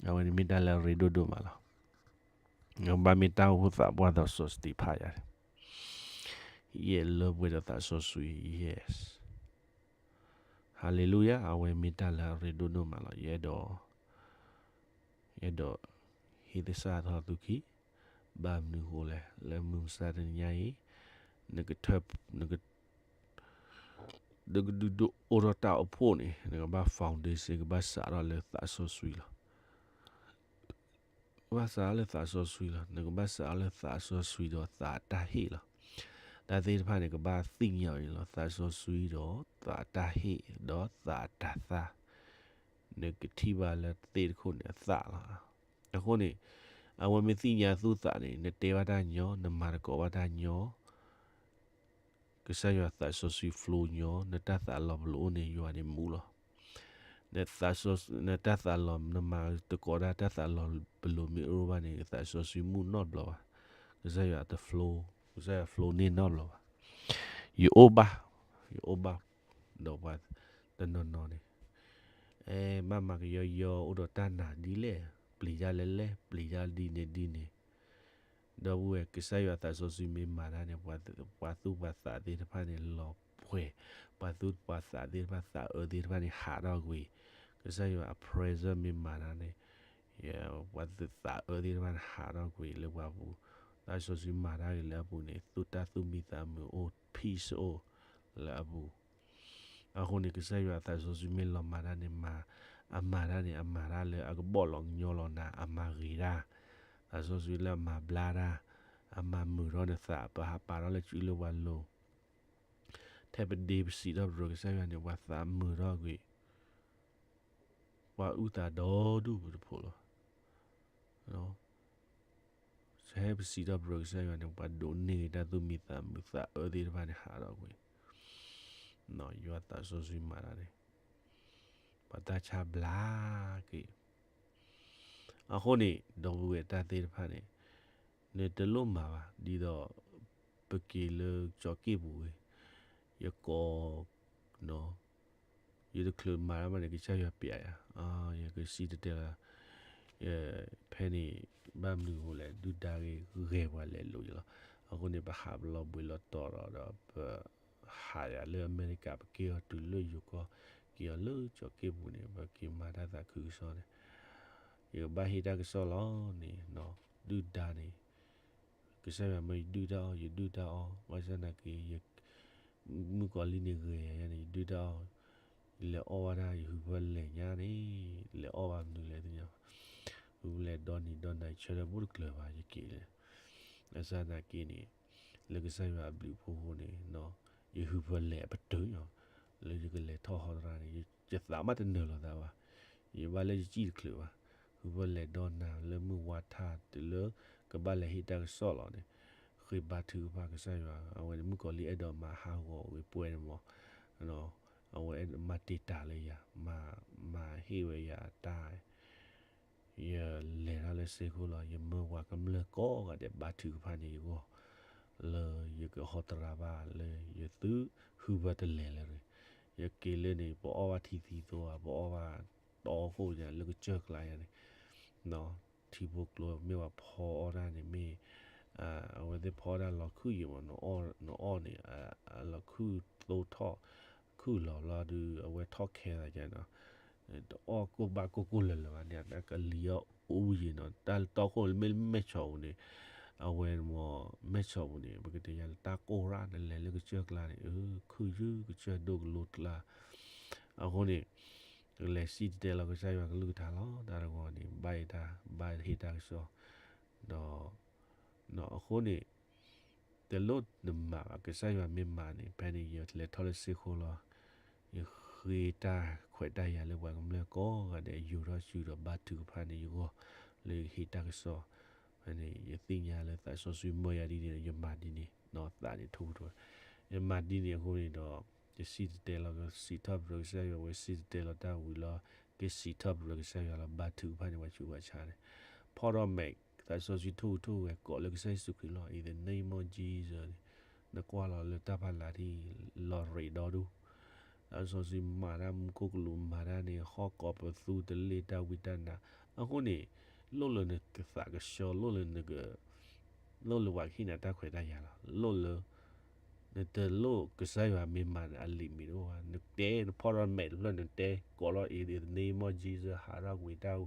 အဝဲန့ၣ်မ့ၢ်တၢ်လၢအရ့ဒိၣ်ဒိၣ်မးလီၤ. ဘၣ်မ့ၢ်တၢ်အိၣ်ဖှိၣ်သးပှၢ်ဒီးစီၤစတ့းဖၣ်ယၤန့ၣ်, ယဲၢ်လၢပှဲၤဒီးသးစီဆှံ, yes. Hallelujah, အဝဲမ့ၢ်တၢ်လၢအရ့ဒိၣ်ဒိၣ်မးလီၤ. ယအဲၣ်ဒိး, ယအဲၣ်ဒိးဟ့ၣ်သဆၣ်ထီၣ်သုခံ, ဘၣ်မနုၤအဃိလဲၣ်, လၢမုၢ်မဆါတနံၤညါအံၤ, နကထၢ, နက နကဒုးဒိၣ်အိၣ်ထီၣ်တၢ်အိၣ်ဖှိၣ်န့ၣ်, နကဘၣ် foundation ကဘၣ်စးထီၣ်လၢသးစီဆှံလီၤ. ကဘၣ်စးထီၣ်လၢသးစီဆှံလီၤ. နကဘၣ်စးထီၣ်လၢသးစီဆှံဒီးသးအတၢ်ဟ့ၣ်လီၤ. တၢ်သ့ၣ်တဖၣ်န့ၣ် ကဘၣ်သ့ၣ်ညါအီၤန့ၣ်လီၤ. သးစီဆှံဒီးသးအတၢ်ဟ့ၣ်ဒီးသးအတၤသၣ်, နကထံၣ်ဘၣ်လၢသ့ၣ်တခိၣ်န့ၣ်အသၣ်လီၤ. အဃိန့ၣ်, အဝဲမ့ၢ်သ့ၣ်ညါသူၣ်သးန့ၣ်, နတဲဘၣ်တၢ်ညီ, နမၤသကိးဘၣ်တၢ်ညီ, ကစၢ်ယွၤသးစီဆှံ flow ညီ, နတၢ်သးလီၤပလိာ်အိၣ်န့ၣ် ယွၤန့ၣ်မူလီၤ. နတၢ်သးလီၤ, နမၤသကိးတၢ်, တၢ်သးလီၤပလိာ်မ့ၢ်အိၣ်ဘၣ်န့ၣ်, သးစီဆှံမူနီတဘျီဘၣ်. ကစၢ်ယွၤတ flow, ကစၢ်ယွၤ flow န့ၢ်နီတဘျီဘၣ်. ယအိၣ်ဘၣ်, ယအိၣ်ဘၣ်, ဒီးပှၤတနီၤနီၤန့ၣ်, အဲ, ဘၣ်မၤကယီယီ အိၣ်ဒီးတၢ်နာ်ဒ်လဲၣ်, ပျံၤတၢ်လဲၣ်လဲၣ်, ပျံၤတၢ်ဒ်န့ၣ်ဒ်န့ၣ် ဒီပုၢ်ဝဲၢ်, ကစၢ်ယွၤသးစီဆှံမ့ၢ်မၤတၢ်န့ၣ်, ပှၤသူၣ်ပှၤသးသ့ၣ်တဖၣ်န့ၣ် လီၤပှဲၤ, ပှၤသူၣ်ပှၤသးသ့ၣ်တဖၣ် သးအၢသ့ၣ်တဖၣ်န့ၣ် ဟးထီၣ်ကွံာ်, ကစၢ်ယွၤအ presence မ့ၢ်မၤတၢ်န့ၣ်, ပှၤသူၣ်သးအၢသ့ၣ်တဖၣ်န့ၣ်ဟးထီၣ်ကွံာ်လၢပှၤပူၤ, သးစီဆှံမၤတၢ်ဂ့ၤလၢအပူၤန့ၣ်, သူၣ်တၢ်သူၣ်မံသးမုာ်အိၣ်, peace အိၣ်လၢအပူၤ အဃိန့ၣ် ကစၢ်ယွၤအသးစီဆှံမ့ၢ်လီၤမၤတၢ်န့ၣ်, အမၤတၢ်န့ၣ် အမၤတၢ်လၢအကဘီၣ်လီၤကညီလီၤနၤ, အမၤဂ့ၤတၢ်, သးစီဆှံလၢအမၤဘျါတၢ်, အမၤမုာ်ထီၣ်နသး, ပဟးပာ်ထီၣ်လၢစုလၢပှၤလိၤ, ထဲပဒ့ပစံးထီၣ်ပတြၢၤကစၢ်ယွၤန့ၣ်, ပှၤသးမုာ်ထီၣ်ကွံာ်, ပှၤအုၣ်သးဒီဒူၣ်ပူၤတဖိးလီၤ. ဟဲပစံးထီၣ်ပတြၢၤကစၢ်ယွၤန့ၣ်, ပှၤဒိးန့ၢ်ဂ့ၤတၢ်သူၣ်မံသးမုာ်, သးအၢသ့ၣ်တဖၣ်န့ၣ် ဟးထီၣ်ကွံာ်, ယွၤသးစီဆှံမၤတၢ်န့ၣ်, ပှၤတၢ်ဆါဘျါက့ၤ. အဃိန့ၣ် ဒီပုၢ်ဝဲၢ်တၢ်သ့ၣ်တဖၣ်န့ၣ်, နတလိၣ်မၤဘၣ်, ဒ်သိးပက့ၤလၢကၠီၤက့ၣ်ပူၤဝဲ, ယကိး ယတချုးမၤတၢ်မးန့ၣ် ကစၢ်ယွၤပျဲယၤ, ယကစံၣ်တဲၤတဲလီၤ, ဖဲန့ၣ် ဘၣ်မနုၤအဃိလဲၣ်, ဒုၣ်ဒါဂ့ၤဂဲၤပှၤလဲၤလိၤယလီၤ. အဃိန့ၣ် ပဟးပလီၤဘှံးလီၤတီၤဒီး ဒီးပဟးယၤလၢအမဲရကၤ, ပက့ၤအီၤတုၤလၢယိၤကီၢ်, က့ၤအီၤလၢကၠီၤက့ၣ်ပူၤန့ၣ်, ပက့ၤမၤတၢ်သးခုကစီၣ်န့ၣ်, ယကဘၣ်ဟ့ၣ်တၢ်ကစီၣ်လီၤန့ၣ်, ဒုၣ်ဒါန့ၣ် ကစၢ်ယွၤမၢယဒုၣ်တၢ်အီၣ်, ယဒုၣ်တၢ်အီၣ်, ဘၣ်ဆၣ်သနာ်က့ မုၣ်ကီၤလံၢ်န့ၣ်ဂဲၤယၤန့ၣ်, ယဒုၣ်တၢ်အီၣ်, ယလဲၤအီၣ်ဘၣ်တၢ်, ယဟုဖၢလဲၤညါန့ၣ်, လဲၤအီၣ်ဘၣ်မနုၤလဲၣ်သ့ၣ်ညါ, ဟုဖၢလဲၤဒီနံၤဒီနၤ, ယဆၢထၢၣ်ဘူးတကျၢၤဘၣ်, ယက့ၤလဲၤ, ဘၣ်ဆၣ်သနာ်က့န့ၣ်, လၢကစၢ်ယွၤအဘျုးအဖှိၣ်အဃိန့ၣ်, ယဟုဖၢလဲၤအပတုာ်လီၤ, လၢယကလဲၤထီၣ်ဟီတရါန့ၣ်, ယသးမ့ၢ်တနၢၤလီၤသးဘၣ်, ယဘၣ်လၢယစံၣ်တချုးဘၣ်, ဟုဖၢလဲၤဒီနၤလၢမုၢ်ဝါထါတုၤလၢ ကဘၣ်လဲၤဟ့ၣ်တၢ်ကစီၣ်လီၤန့ၣ်, ဃ့ဘါထုကဖၣ်ကစၢ်ယွၤ, အဝဲန့ၣ် မုၣ်ကီၤလံၢ်အဲၣ်ဒိးမၤဟးဂီၤဝဲပှဲၤန့ၣ်မး, အဝဲမၤတံာ်တာ်လၢယၤ, မၤဟ့ၣ်ဝဲယၤတၢ် ယလဲၤထီၣ်လၢစ့ၢ်ခိၣ်လီၤ, ယမၢဝၤကမျၢၢ်ကိးဂၤဒဲးဘါထုကဖၣ်န့ၢ်ယဂီၢ်, လၢယကဟီတရါဘၣ်, လၢယသုဟုဖၢတလဲၤလၢၤ, ယက့ၤလၢန့ၣ် ပအီၣ်ဘၣ်ထံသံသိဧါ, ပအီၣ်ဘၣ်တီခိၣ်ညါလၢကစၢၢ်ကျါယၤန့ၣ်, ထံဖိကျိမ့ၢ်ပှၤဖီအီၣ်တၢ်န့ၣ်မ့ၢ်, အဝဲသ့ၣ်ဖီအီၣ်တၢ်လီၤခုၣ်ယံၤမး, နအီၣ်န့ၣ်, လီၤခုၣ်သိထီၣ်, ခုၣ်လီၤဘျီဒုး အဝဲထီၣ်ခဲသးယါနီၤ, တအီၣ်ကိၢ်ဘၣ်ကိၢ်ကိၢ်လၢၤလၢၤဘၣ်န့ၣ်, တၢ်ကလံၤအီၣ်အူယံၤနီၤ, တၢ်လၢတီခိၣ်န့ၣ်မ့ၢ်လၢမဲၢ်ဆီးပူၤန့ၣ်, အဝဲမ့ၢ်မဲၢ်ဆီးပူၤန့ၣ် ပကတဲယၤလၢတၢ်ကိၢ်ရၣ်, နလဲၤလၢကစၢၢ်ကျါန့ၣ်, ခုၣ်ယုၢ်ကစၢၢ်ဒိၣ်ကလိကျါ, အဃိန့ၣ် ကလဲၤစံၣ်တဲၤတဲလီၤကစၢ်ယွၤကလုၢ်ကထါလီၤ, တၢ်တဂီၤန့ၣ် ဘၣ်ယတၢ်, ဘၣ်ဟ့ၣ်တၢ်ကစီၣ်, ဒီး အဃိန့ၣ် တလိၣ်နမၤဘၣ်, ကစၢ်ယွၤမ့ၢ်မၤန့ၣ်, ဖဲန့ၣ် ယလဲၤထီၣ်လၢစ့ၢ်ခိၣ်လီၤ, ယဃ့တၢ်ခွဲးတၢ်ယာ်လၢပှၤကမျၢၢ်ကိးဂၤဒဲး, ယိၤထီၣ်စုဒီးဘါထုကဖၣ်န့ၢ်ယဂီၢ်, လၢယကဟ့ၣ်တၢ်ကစီၣ်, ဖဲန့ၣ် ယသ့ၣ်ညါလၢသးစီဆှံမၢယၤဒ်န့ၣ်ဒီး ယမၤဒ်န့ၣ်, သးန့ၣ်ထိၣ်ထိၣ်, ယမၤဒ်န့ၣ်အဃိန့ၣ်ဒီး ယစံၣ်တဲၤတဲလီၤ, စံးထီၣ်ပတြၢၤကစၢ်ယွၤဝဲ, စံၣ်တဲၤတဲလီၤတၢ်ဝံၤလီၤ, ကစံးထီၣ်ပတြၢၤကစၢ်ယွၤလီၤ. ဘါထုကဖၣ်န့ၢ်ပှၤဆူးပှၤဆါန့ၣ်, ဖီၣ်ထီၣ်မဲာ်သးစီဆှံ ထိၣ်ဟူးထိၣ်ဂဲၤ ကိးလၢကစၢ်ယ့ၣ်ၡူးခရံာ်လီၤ. In the name of Jesus န့ၣ်, နကွၢ်လီၤလၢတၢ်ဖီလာ်ထံး လီၤရ့းဒီဒူၣ်, သးစီဆှံမၤတၢ်, မူခိၣ်ကလူးမၤတၢ်န့ၣ် ဟီၣ်ကိးပသူတလ့ၣ် တၢ်ဝံတၢ်နါ, အဃိန့ၣ် လိၣ်လၢနကသးကဆှီ, လိၣ်လၢနက လိၣ်လၢပှၤကဟ့ၣ်နၤတၢ်ခွဲးတၢ်ယာ်လီၤ. လိၣ်လၢ နတလိၣ်ကစၢ်ယွၤမ့ၢ်မၤန့ၣ် အလံာ်မံၤတအိၣ်ဘၣ်. နတဲ နဖီၣ်ထီၣ်မဲာ်တဖျၢၣ် နတဲကိးလီၤ in the name of Jesus ဟးထီၣ်ကွံာ်တၢ်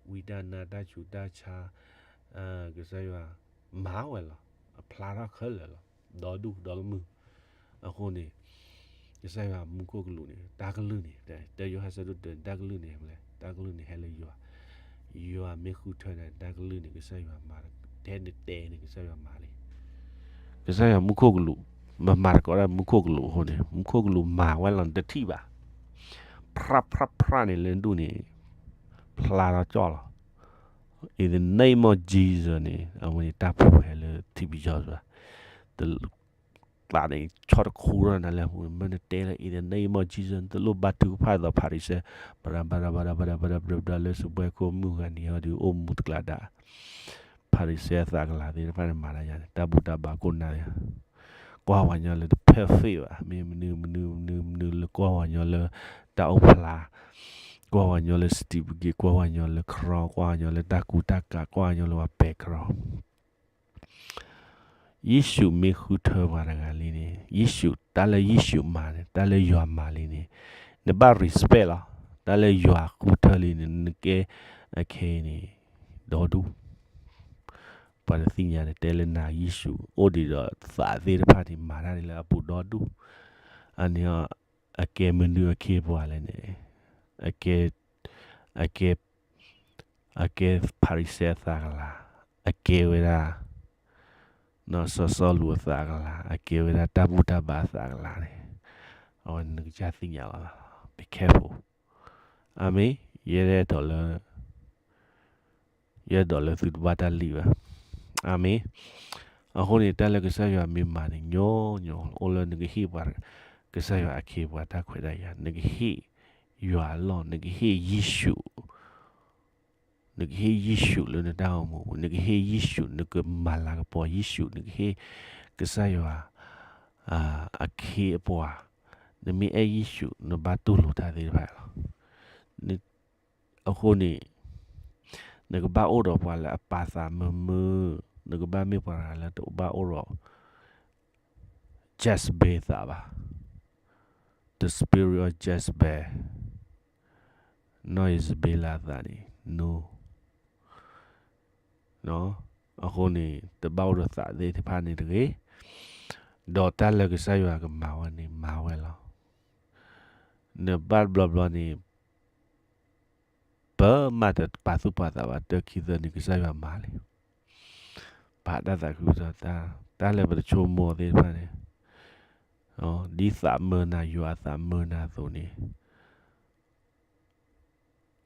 ဝံတၢ်နါ တၢ်ဆူးတၢ်ဆါ, ကစၢ်ယွၤမၤဝဲလီၤ. အဖျါထီၣ်ခဲလၢာ်လီၤ. ဒီဒူၣ်ဒီကမုၢ်. အဃိန့ၣ် ကစၢ်ယွၤမူခိၣ်ကလူးန့ၣ် တၢ်ကလုၢ်န့ၣ် တၢ်ယိၤဟၣ်ဆၢဒိၣ်တၢ တၢ်ကလုၢ်န့ၣ် တၢ်ကလုၢ်န့ၣ်ဟဲလၢယွၤ, ယွၤမ့ၢ်ဃုထၢနၤ တၢ်ကလုၢ်န့ၣ် ကစၢ်ယွၤမၤ, ထဲနတဲန့ၣ် ကစၢ်ယွၤမၤလံ. ကစၢ်ယွၤမူခိၣ်ကလူး, မၤမၤသကိးတၢ်မူခိၣ်ကလူးအဃိန့ၣ် မူခိၣ်ကလူးမၤဝဲလီၤ နတထံၣ်ဘၣ်. ဖြၣ်ဖြၣ်ဖြၣ်န့ၣ်လၢဒူၣ်န့ၣ် ဖျါထီၣ်ကၠီၣ်လီၤ. In the name of Jesus န့ၣ် အဝဲန့ၣ်တၢ်ဖိဟဲလၢထံပယီၤစွာ သးန့ၣ် ဆီၣ်တခူထီၣ်နၤလၢအပူၤ, မ့ၢ်နတဲလၢ in the name of Jesus နတလိၣ်ဘါထုကဖၣ်ဒီး Pharisee, ဘဒဘဒဘဒဘဒဘဒဘဒ လၢစပွဲခိၣ်မုၢ်ဂၤနံၤဟီဒုး အိၣ်မူတကျးဒၣ်, Pharisee အသးကလၤသ့ၣ်တဖၣ်န့ၣ် မၤတၢ်ယါန့ၣ် တၢ်ဘူၣ်တၢ်ဘါကိးနၤယါ, ကွၢ်ပှၤညီလၢတ perfect ဘၣ်, မ့ၢ်မနုၤမနုၤမနုၤမနုၤလၢကွၢ်ပှၤညီလၢတၢ်အိၣ်ဖျါ, ကွၢ်ပှၤညီလၢ certificate, ကွၢ်ပှၤညီလၢ crown, ကွၢ်ပှၤညီလၢတၢ်ကူတၢ်ကၤ, ကွၢ်ပှၤညီလၢပှၤပဲာ် crown ယ့ၣ်ၡူးမ့ၢ်ဃုထၢပှၤတဂၤလံန့ၣ်, ယ့ၣ်ၡူး, တၢ်လၢယ့ၣ်ၡူးမၤန့ၣ်, တၢ်လၢယွၤမၤလံန့ၣ်, နဘၣ် respect လီၤ. တၢ်လၢယွၤဃုထၢလံန့ၣ် နကဲအခဲအံၤန့ၣ် ဒီဒူၣ်. ပှၤတသ့ၣ်ညါန့ၣ် တဲလၢနၤယ့ၣ်ၡူး အိၣ်ဒံးဒီးသးသ့ၣ်တဖၣ်န့ၣ် မၤတၢ်ဒ်လၢအပူၤဒီဒူၣ်. အန့ၣ် အကဲမနုၤအခ့အပှၤလဲၣ်န့ၣ်, အကဲ, အကဲ အကဲ Pharisee အသးကလၤ, အကဲဝဲဒၣ် စီၤစီလူးအသးကလၤ, အကဲဝဲဒၣ်တၢ်ဘူၣ်တၢ်ဘါအသးကလၤန့ၣ်, အဝဲနကစၢ်သ့ၣ်ညါလီၤ. Be careful. အၤမ့ၣ်, ယဲဒၣ်ဒီးလၢ ယဲဒၣ်ဒီးလၢသုတဘၣ်တၢ်လံၣ်ဘၣ်. အၤမ့ၣ်. အဃိန့ၣ် တၢ်လၢကစၢ်ယွၤမ့ၢ်မၤန့ၣ် ညီညီ အိၣ်လၢနကဟ့ၣ်ပှၤ ကစၢ်ယွၤအခ့အပှၤတၢ်ခွဲးတၢ်ယာ်, နကဟ့ၣ်ယွၤအလီၢ်, နကဟ့ၣ်ယ့ၣ်ၡူး, နကဟ့ၣ်ယ့ၣ်ၡူးလၢနတၢ်အိၣ်မူပူၤ, နကဟ့ၣ်ယ့ၣ်ၡူး, နကမၤလၤကပီၤယ့ၣ်ၡူး, နကဟ့ၣ်ကစၢ်ယွၤ အခ့အပှၤ, နမ့ၢ်အဲၣ်ယ့ၣ်ၡူး နဘၣ်တူၢ်လိာ်တၢ်သ့ၣ်တဖၣ်လီၤ. အဃိန့ၣ် နကဘၣ်အိၣ်ဒီးပှၤလၢအပာ်သးမုာ်မုာ်, နကဘၣ်မ့ၢ်ပှၤတဂၤလၢတဘၣ်အိၣ်ဒီး Jezebel သးဘၣ်, the spirit of Jezebel, နီၢ်အံၤစဘ့လးအသးန့ၣ် no. အဃိန့ၣ် တဘၣ်အိၣ်ဒီးသးသ့ၣ်တဖၣ်န့ၣ်တဂ့ၤ, ဒီးတၢ်လၢကစၢ်ယွၤကမၤဝဲန့ၣ် မၤဝဲလီၤ. နဘၣ်တဘျီဘျီန့ၣ် ပမၤတပာ်သူၣ်ပာ်သးဘၣ် တၢ်ခံသၢန့ၣ် ကစၢ်ယွၤမၤလံ. ပာ်တၢ်သးခုကစီၣ်, တၢ်လၢပတဆိကမိၣ်သ့ၣ်တဖၣ်န့ၣ်, ဒ်သးမုာ်နၤ ယွၤအသးမုာ်နၤအသိးန့ၣ်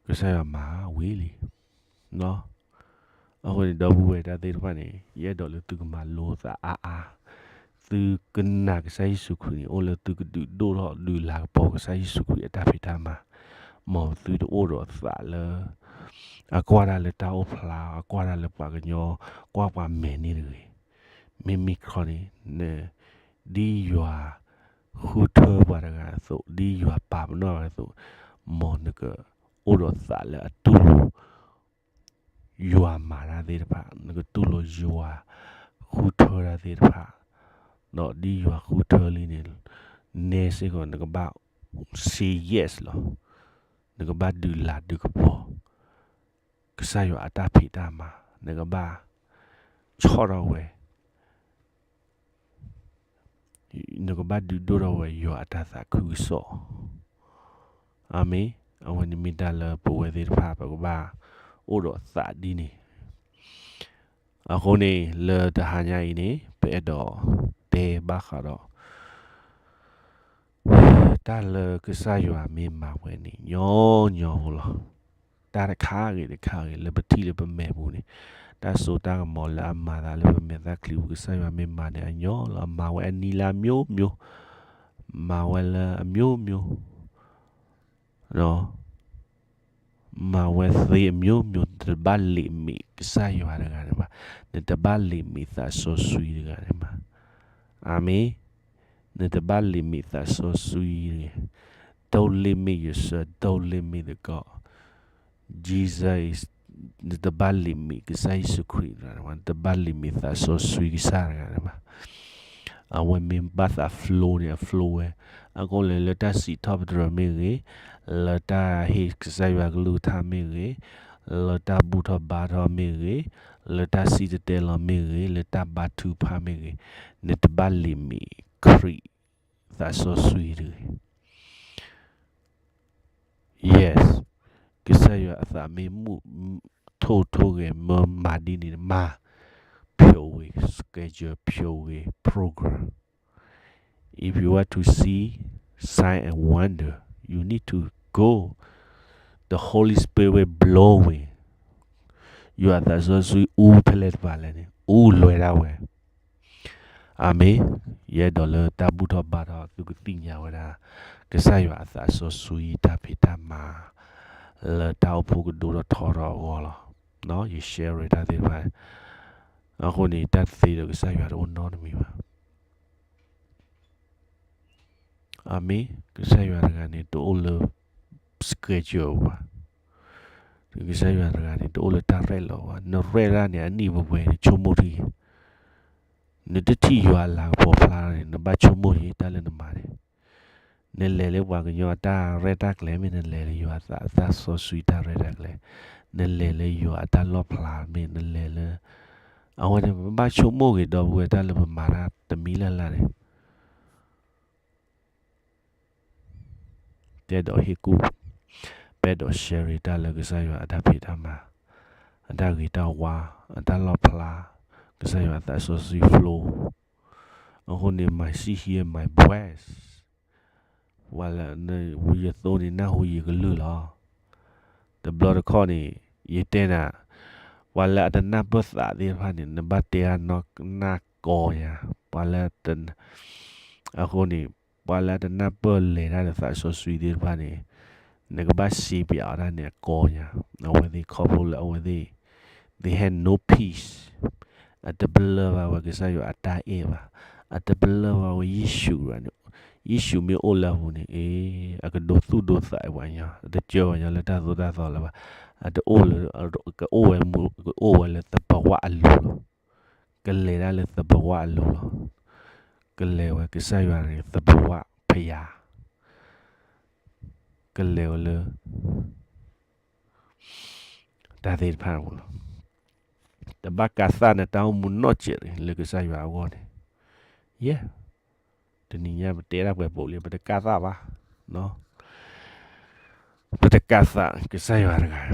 ကစၢ်ယွၤမၤဝံၤလံ. အဃိန့ၣ် ဒီပုၢ်ဝဲၢ်တၢ်သ့ၣ်တဖၣ်န့ၣ် ယအဲၣ်ဒိးလၢသုကမၤလိသးအါအါ, သုကနာ်ကစၢ်ယ့ၣ်ၡူးခရံာ်န့ၣ် အိၣ်လၢသုကဒုးဒိၣ်ထီၣ်ဒုးလၤကပီၤကစၢ်ယ့ၣ်ၡူးခရံာ်အတၢ်ဖံးတၢ်မၤ, မ်သုတအိၣ်ဒီးသးလၢ အကွၢ်တၢ်လၢတၢ်အိၣ်ဖျါ, အကွၢ်တၢ်လၢပှၤကညီ, ကွၢ်ပှၤမဲာ်န့ၣ်တဂ့ၤ. မ့မ့ၢ်ခီန့ၣ် ဒ်ယွၤဃုထၢပှၤတဂၤအသိး, ဒ်ယွၤပာ်ပနီၣ်ပှၤအသိး, မ်နကအိၣ်ဒီးသးလၢအတူၢ်လိာ် ယွၤမၤတၢ်သ့ၣ်တဖၣ်, နကတူၢ်လိာ်ယွၤဃုထၢတၢ်သ့ၣ်တဖၣ်, ဒီးဒ်ယွၤဃုထၢလံန့ၣ် နဲစ့ၢ်ကီး နကဘၣ် say yes လီၤ. နကဘၣ်ဒုးလၤဒုးကပီၤ ကစၢ်ယွၤအတၢ်ဖံးတၢ်မၤ, နကဘၣ် ဆီၣ်ထီၣ်ဝဲ နကဘၣ်ဒုးဒိၣ်ထီၣ်ဝဲယွၤအတၢ်သးခုကစီၣ်. အၤမ့ၣ်. အဝဲန့ၣ်မ့ၢ်တၢ်လၢပဝဲသ့ၣ်တဖၣ် ပကဘၣ်အိၣ်ဒီးသးဒ်န့ၣ်. အဃိန့ၣ် လၢတဟါညါအံၤန့ၣ် ပအဲၣ်ဒိးတဲဘၣ်ဃးဒီး တၢ်လၢကစၢ်ယွၤမ့ၢ်မၤဝဲန့ၣ် ညီညီဖိလီၤ. တၢ်တခါဂ့ၤတခါဂ့ၤ လၢပထံၣ်လၢပမဲာ်ပူၤန့ၣ်, တၢ်စိတၢ်ကမီၤလၢအမၤသးလၢပမဲာ်သၣ်ချံပူၤ ကစၢ်ယွၤမ့ၢ်မၤန့ၣ် အညီလီၤ. မၤဝဲအနံၤလၢအမျိုးမျိုး, မၤဝဲလၢအမျိုးမျိုး လီၤ. မၤဝဲသ့အမျိုးမျိုး နတဘၣ်လံာ်မ့ၢ်ကစၢ်ယွၤတဂၤန့ၣ်ဘၣ်. နတဘၣ်လံာ်မ့ၢ်သးစီဆှံတဂၤန့ၣ်ဘၣ်. အၤမ့ၣ်. နတဘၣ်လံာ်မ့ၢ်သးစီဆှံတဂၤ. Don't limit yourself, don't limit the God. Jesus is, နတဘၣ်လံာ်မ့ၢ်ကစၢ်ယ့ၣ်ၡူးခရံာ်တဂၤန့ၣ်ဘၣ်, နတဘၣ်လံာ်မ့ၢ်သးစီဆှံကစၢ်တဂၤန့ၣ်ဘၣ်. အဝဲမ့ၢ်ဘၣ်သး flow န့ၣ် အ flow ဝဲ, အဃိန့ၣ် လၢတၢ်စံးထီၣ်ပတြၢၤမ့ၢ်ဂ့ၤ, လၢတၢ်ဟ့ၣ်ကစၢ်ယွၤကလုၢ်ကထါမ့ၢ်ဂ့ၤ, လၢတၢ်ဘူၣ်ထီၣ်ဘါထီၣ်မ့ၢ်ဂ့ၤ, လၢတၢ်စံၣ်တဲၤတဲလီၤမ့ၢ်ဂ့ၤ, လၢတၢ်ဘါထုကဖၣ်မ့ၢ်ဂ့ၤ, နတဘၣ်လံာ်မ့ၢ်ခရံာ် သးစီဆှံတဂ့ၤ. Yes, ကစၢ်ယွၤအသးမ့ၢ်မူ ထိၣ်ထိၣ်ဂဲၤမၢမၤဒ်န့ၣ်မး, ဖျိးဝဲ schedule, ဖျိးဝဲ program. If you want to see sign and wonder, you need to go. The Holy Spirit blowing. ယွၤအသးစီဆှံအူဖဲလဲၣ်တပၤလဲၣ်န့ၣ် အူလွဲၤဒၣ်ဝဲ. အၤမ့ၣ်. ယအဲၣ်ဒိးလၢတၢ်ဘူၣ်ထီၣ်ဘါထီၣ် သုကသ့ၣ်ညါဝဲဒၣ် ကစၢ်ယွၤအသးစီဆှံတၢ်ဖံးတၢ်မၤ လၢတၢ်အိၣ်ဖှိၣ်ကဒိၣ်ထီၣ်ထီထီၣ်အဂီၢ်လီၤ. ယ share တၢ်သ့ၣ်တဖၣ် အဃိန့ၣ် တၢ်သ့ဒီးကစၢ်ယွၤတအိၣ်နီတမံၤဘၣ်. အၤမ့ၣ်. ကစၢ်ယွၤတဂၤန့ၣ် တအိၣ်လၢ schedule ဘၣ်. ကစၢ်ယွၤတဂၤန့ၣ် တအိၣ်လၢတၢ်ရဲၣ်လီၤဘၣ်. နရဲၣ်ဒၣ်န့ၣ် အနံၣ်ပှဲၤပှဲၤန့ၣ် ဆိကမိၣ်ထံၣ် နတထံၣ်ယွၤအလၤကပီၤဖျါန့ၣ် နဘၣ်ဆိကမိၣ်ယံၤတၢ်လၢနမၤန့ၣ်, နလဲၤလၢပှၤကညီအတၢ်ရဲၣ်တၢ်ကျဲၤမ့ၢ် နလဲၤလၢယွၤအသးစီဆှံတၢ်ရဲၣ်တၢ်ကျဲၤ, နလဲၤလၢယွၤအတၢ်လီၣ်ဖျါမ့ၢ် နလဲၤလၢ အဝဲန့ၣ် ပဘၣ်ဆိကမိၣ်ဂ့ၤဒီပုၢ်ဝဲၢ် တၢ်လၢပမၤတၢ်တမံၤလၢ်လၢ်န့ၣ် တဲဒီးဟ့ၣ်ကူၣ်, ပဲဒီး share တၢ်လၢကစၢ်ယွၤအတၢ်ဖံးတၢ်မၤ, အတၢ်ဂ့ၤတၢ်ဝါ, အတၢ်လီၣ်ဖျါ, ကစၢ်ယွၤအသးစီဆှံ flow. အဃိန့ၣ် my sheep hear my voice. ပှၤလၢ ယသိန့ၣ်နၢ်ဟူယကလုၢ်လီၤ. တဘျီတခီၣ်န့ၣ် ယတဲနၤ, ပှၤလၢအတနၢ်ပၢၢ်သးသ့ၣ်တဖၣ်န့ၣ် နဘၣ်တဲအါနီၢ်ကီၢ်ညါ, ပှၤလၢ အဃိန့ၣ် ပှၤလၢအတနၢ်ပၢၢ်လဲၤတၢ်ဒီးသးစီဆှံသ့ၣ်တဖၣ်န့ၣ် နကဘၣ်စံးပၠးအီၤတၢ်န့ၣ်အကီၢ်ညါ, အဝဲသ့ၣ်ခီဖျိလၢအဝဲသ့ၣ် they have no peace. အတပလၢၢ်ဘၣ်ဝဲကစၢ်ယွၤအတၢ်အဲၣ်ဘၣ်, အတပလၢၢ်ဘၣ်ဝဲယ့ၣ်ၡူးန့ၣ်, ယ့ၣ်ၡူးမ့ၢ်အိၣ်လၢအပူၤန့ၣ် အ့ အကဒိသူၣ်ဒိသးပှၤညီ, အတစၢၤပှၤညီလၢတၢ်သိၣ်တၢ်သီလၢၤဘၣ်, အတအိၣ်လၢ ကအိၣ်ဝဲမူ ကအိၣ်ဝဲလၢသပဝးအလိၤလီၤ. ကလဲၤတၢ်လၢသပဝးအလိၤလီၤ. ကလဲၤဝဲကစၢ်ယွၤန့ၣ် သပဝးဖယၤ, ကလဲၤဝဲလၢ တၢ်သ့ၣ်တဖၣ်အပူၤလီၤ. တဘၣ်ကးသးနတၢ်အိၣ်မူနီတစဲးတဂ့ၤ လၢကစၢ်ယွၤအဂီၢ်န့ၣ်, ယဲၢ် တနံၤညါပတဲဒၣ်ပှဲၤပိာ်လံ ပတကးသးဘၣ်, ပတကးသးကစၢ်ယွၤတဂၤဘၣ်.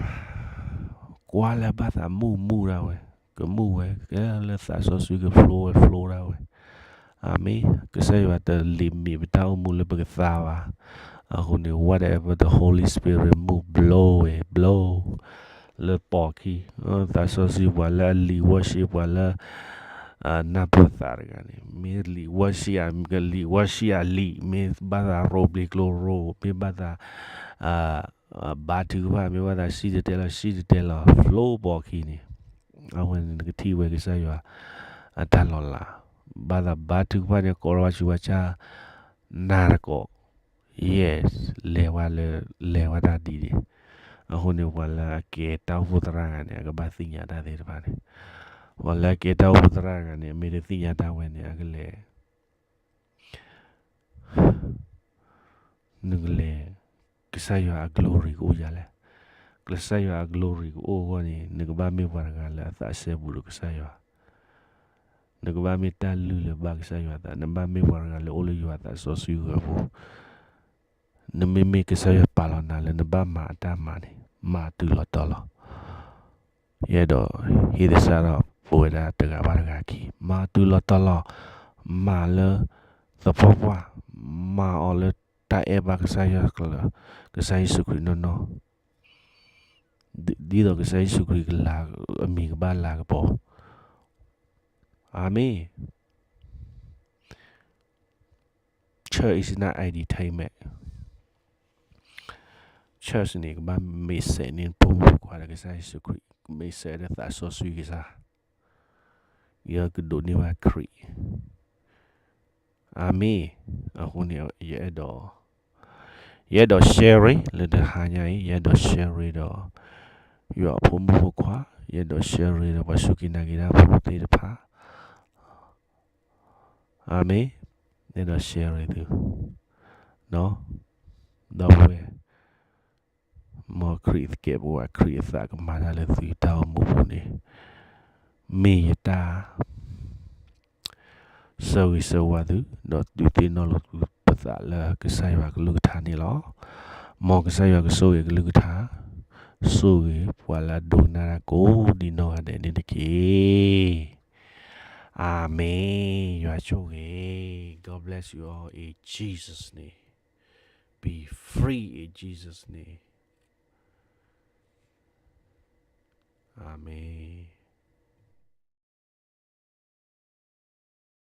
ကွၢ်လၢဘၣ်သးမူမူဒၣ်ဝဲ, ကမူဝဲ ကဲလၢသးစီဆှံက flow ဝဲ flow ဒၣ်ဝဲ. အၤမ့ၣ်. ကစၢ်ယွၤတ limit ပတၢ်အိၣ်မူလၢပကသါဘၣ်. အဃိန့ၣ် whatever the Holy Spirit move, blow ဝဲ blow လၢပိာ်ခံ, သးစီဆှံပှၤလၢအ lead worship ပှၤလၢ နၢ်ပၢၢ်သးတဂၤန့ၣ် မ့ၢ် lead worship အ lead worship အ lead မ့ၢ်ဘၣ်သးရိပျ့ၤကျိရိ, မ့ၢ်ဘၣ်သး ဘါထုကဖၣ်, မ့ၢ်ဘၣ်သးစံၣ်တဲၤတဲလီၤ စံၣ်တဲၤတဲလီၤ flow ပိာ်ခံန့ၣ်, အဝဲန့ၣ်နကထံၣ်ဝဲကစၢ်ယွၤအတၢ်လီၤလး. ဘၣ်သးဘါထုကဖၣ်န့ၣ် ကိးထီၣ်ဘၣ်ဆူးဘၣ်ဆါ နၤတကိး Yes, လဲၤဝဲလၢ လဲၤဝဲတၢ်ဒ်န့ၣ်. အဃိန့ၣ် ပှၤလၢအကဲတၢ်အိၣ်ဖှိၣ်သရၣ်တဂၤန့ၣ် အကဘၣ်သ့ၣ်ညါတၢ်သ့ၣ်တဖၣ်န့ၣ်, ပှၤလၢအကဲတၢ်အိၣ်ဖှိၣ်သရၣ်တဂၤန့ၣ် အမ့ၢ်တသ့ၣ်ညါတၢ်ဝဲန့ၣ် အကလဲၤ နကလဲၤ ကစၢ်ယွၤအ glory ကအိၣ်ဒ်လဲၣ်. ကစၢ်ယွၤအ glory ကအိၣ်အဂီၢ်န့ၣ် နကဘၣ်မ့ၢ်ပှၤတဂၤလၢအသးစဲဘူးဒီးကစၢ်ယွၤ, နကဘၣ်မ့ၢ်တၢ်လုၢ်လၢဘၣ်ကစၢ်ယွၤအသး, နဘၣ်မ့ၢ်ပှၤတဂၤလၢအိၣ်လၢယွၤအသးစီဆှံဂၢၤအပူၤ, နမ့မ့ၢ်ကစၢ်ယွၤပာ်လီၤနၤလၢနဘၣ်မၤအတၢ်မၤန့ၣ် မၤတုၤလီၤတီၤလီၤ. ယအဲၣ်ဒိးဟ့ၣ်သဆၣ်ထီၣ်ပဝဲဒၣ်တဂၤဘၣ်တဂၤအခံ, မၤတုၤလီၤတီၤလီၤ, မၤလၢသပှၢ်ပှၢ်, မၤအီၤလၢတၢ်အဲၣ်ဘၣ်ကစၢ်ယွၤ, ကစၢ်ယ့ၣ်ၡူးခရံာ်နီၢ်နီၢ်, ဒ်သိးကစၢ်ယ့ၣ်ၡူးခရံာ်ကလၤ, အမံၤကဘၣ်လၤကပီၤ. အၤမ့ၣ်. Church is not entertainment. church န့ၣ် ကဘၣ်မ့ၢ်စဲးန့ၢ်ဖိမုၣ်ဖိခွါဒီးကစၢ်ယ့ၣ်ၡူးခရံာ်, ကမ့ၢ်စဲးဒီးသးစီဆှံကစၢ်, ယကဒိးန့ၢ်ဘၣ်ခရံာ်. အၤမ့ၣ်. အဃိန့ၣ် ယအဲၣ်ဒိး, ယအဲၣ်ဒိး share လၢတဟါညါအံၤ, ယအဲၣ်ဒိး share ဒီး ယွၤဖိမုၣ်ဖိခွါ, ယအဲၣ်ဒိး share ဒီးပှၤစူၢ်က့ၤနာ်က့ၤတၢ်ဖိသ့ၣ်တဖၣ်. အၤမ့ၣ်. အဲၣ်ဒိး share သု, ဒီပုၢ်ဝဲၢ်, မ်ခရံာ်သကဲးပဝး ခရံာ်အသးကမၤတၢ်လၢသုတၢ်အိၣ်မူပူၤန့ၣ် မ့ၢ်ယတၢ် ဆၢဂ့ၤဆၢဝါသု, ဒီးဒုးသ့ၣ်နီၣ်လိာ်ပသးလၢကစၢ်ယွၤကလုၢ်ကထါန့ၣ်လီၤ. မ်ကစၢ်ယွၤကဆိၣ်ဂ့ၤကလုၢ်ကထါ, ဆိၣ်ဂ့ၤပှၤလၢအဒိကနၣ်တၢ်ကိးဒ်နီၢ်ဂၤဒဲးန့ၣ်တက့ၢ်. အၤမ့ၣ်. ယွၤဆိၣ်ဂ့ၤ. God bless you all in Jesus' name. Be free in Jesus' name. အၤမ့ၣ်.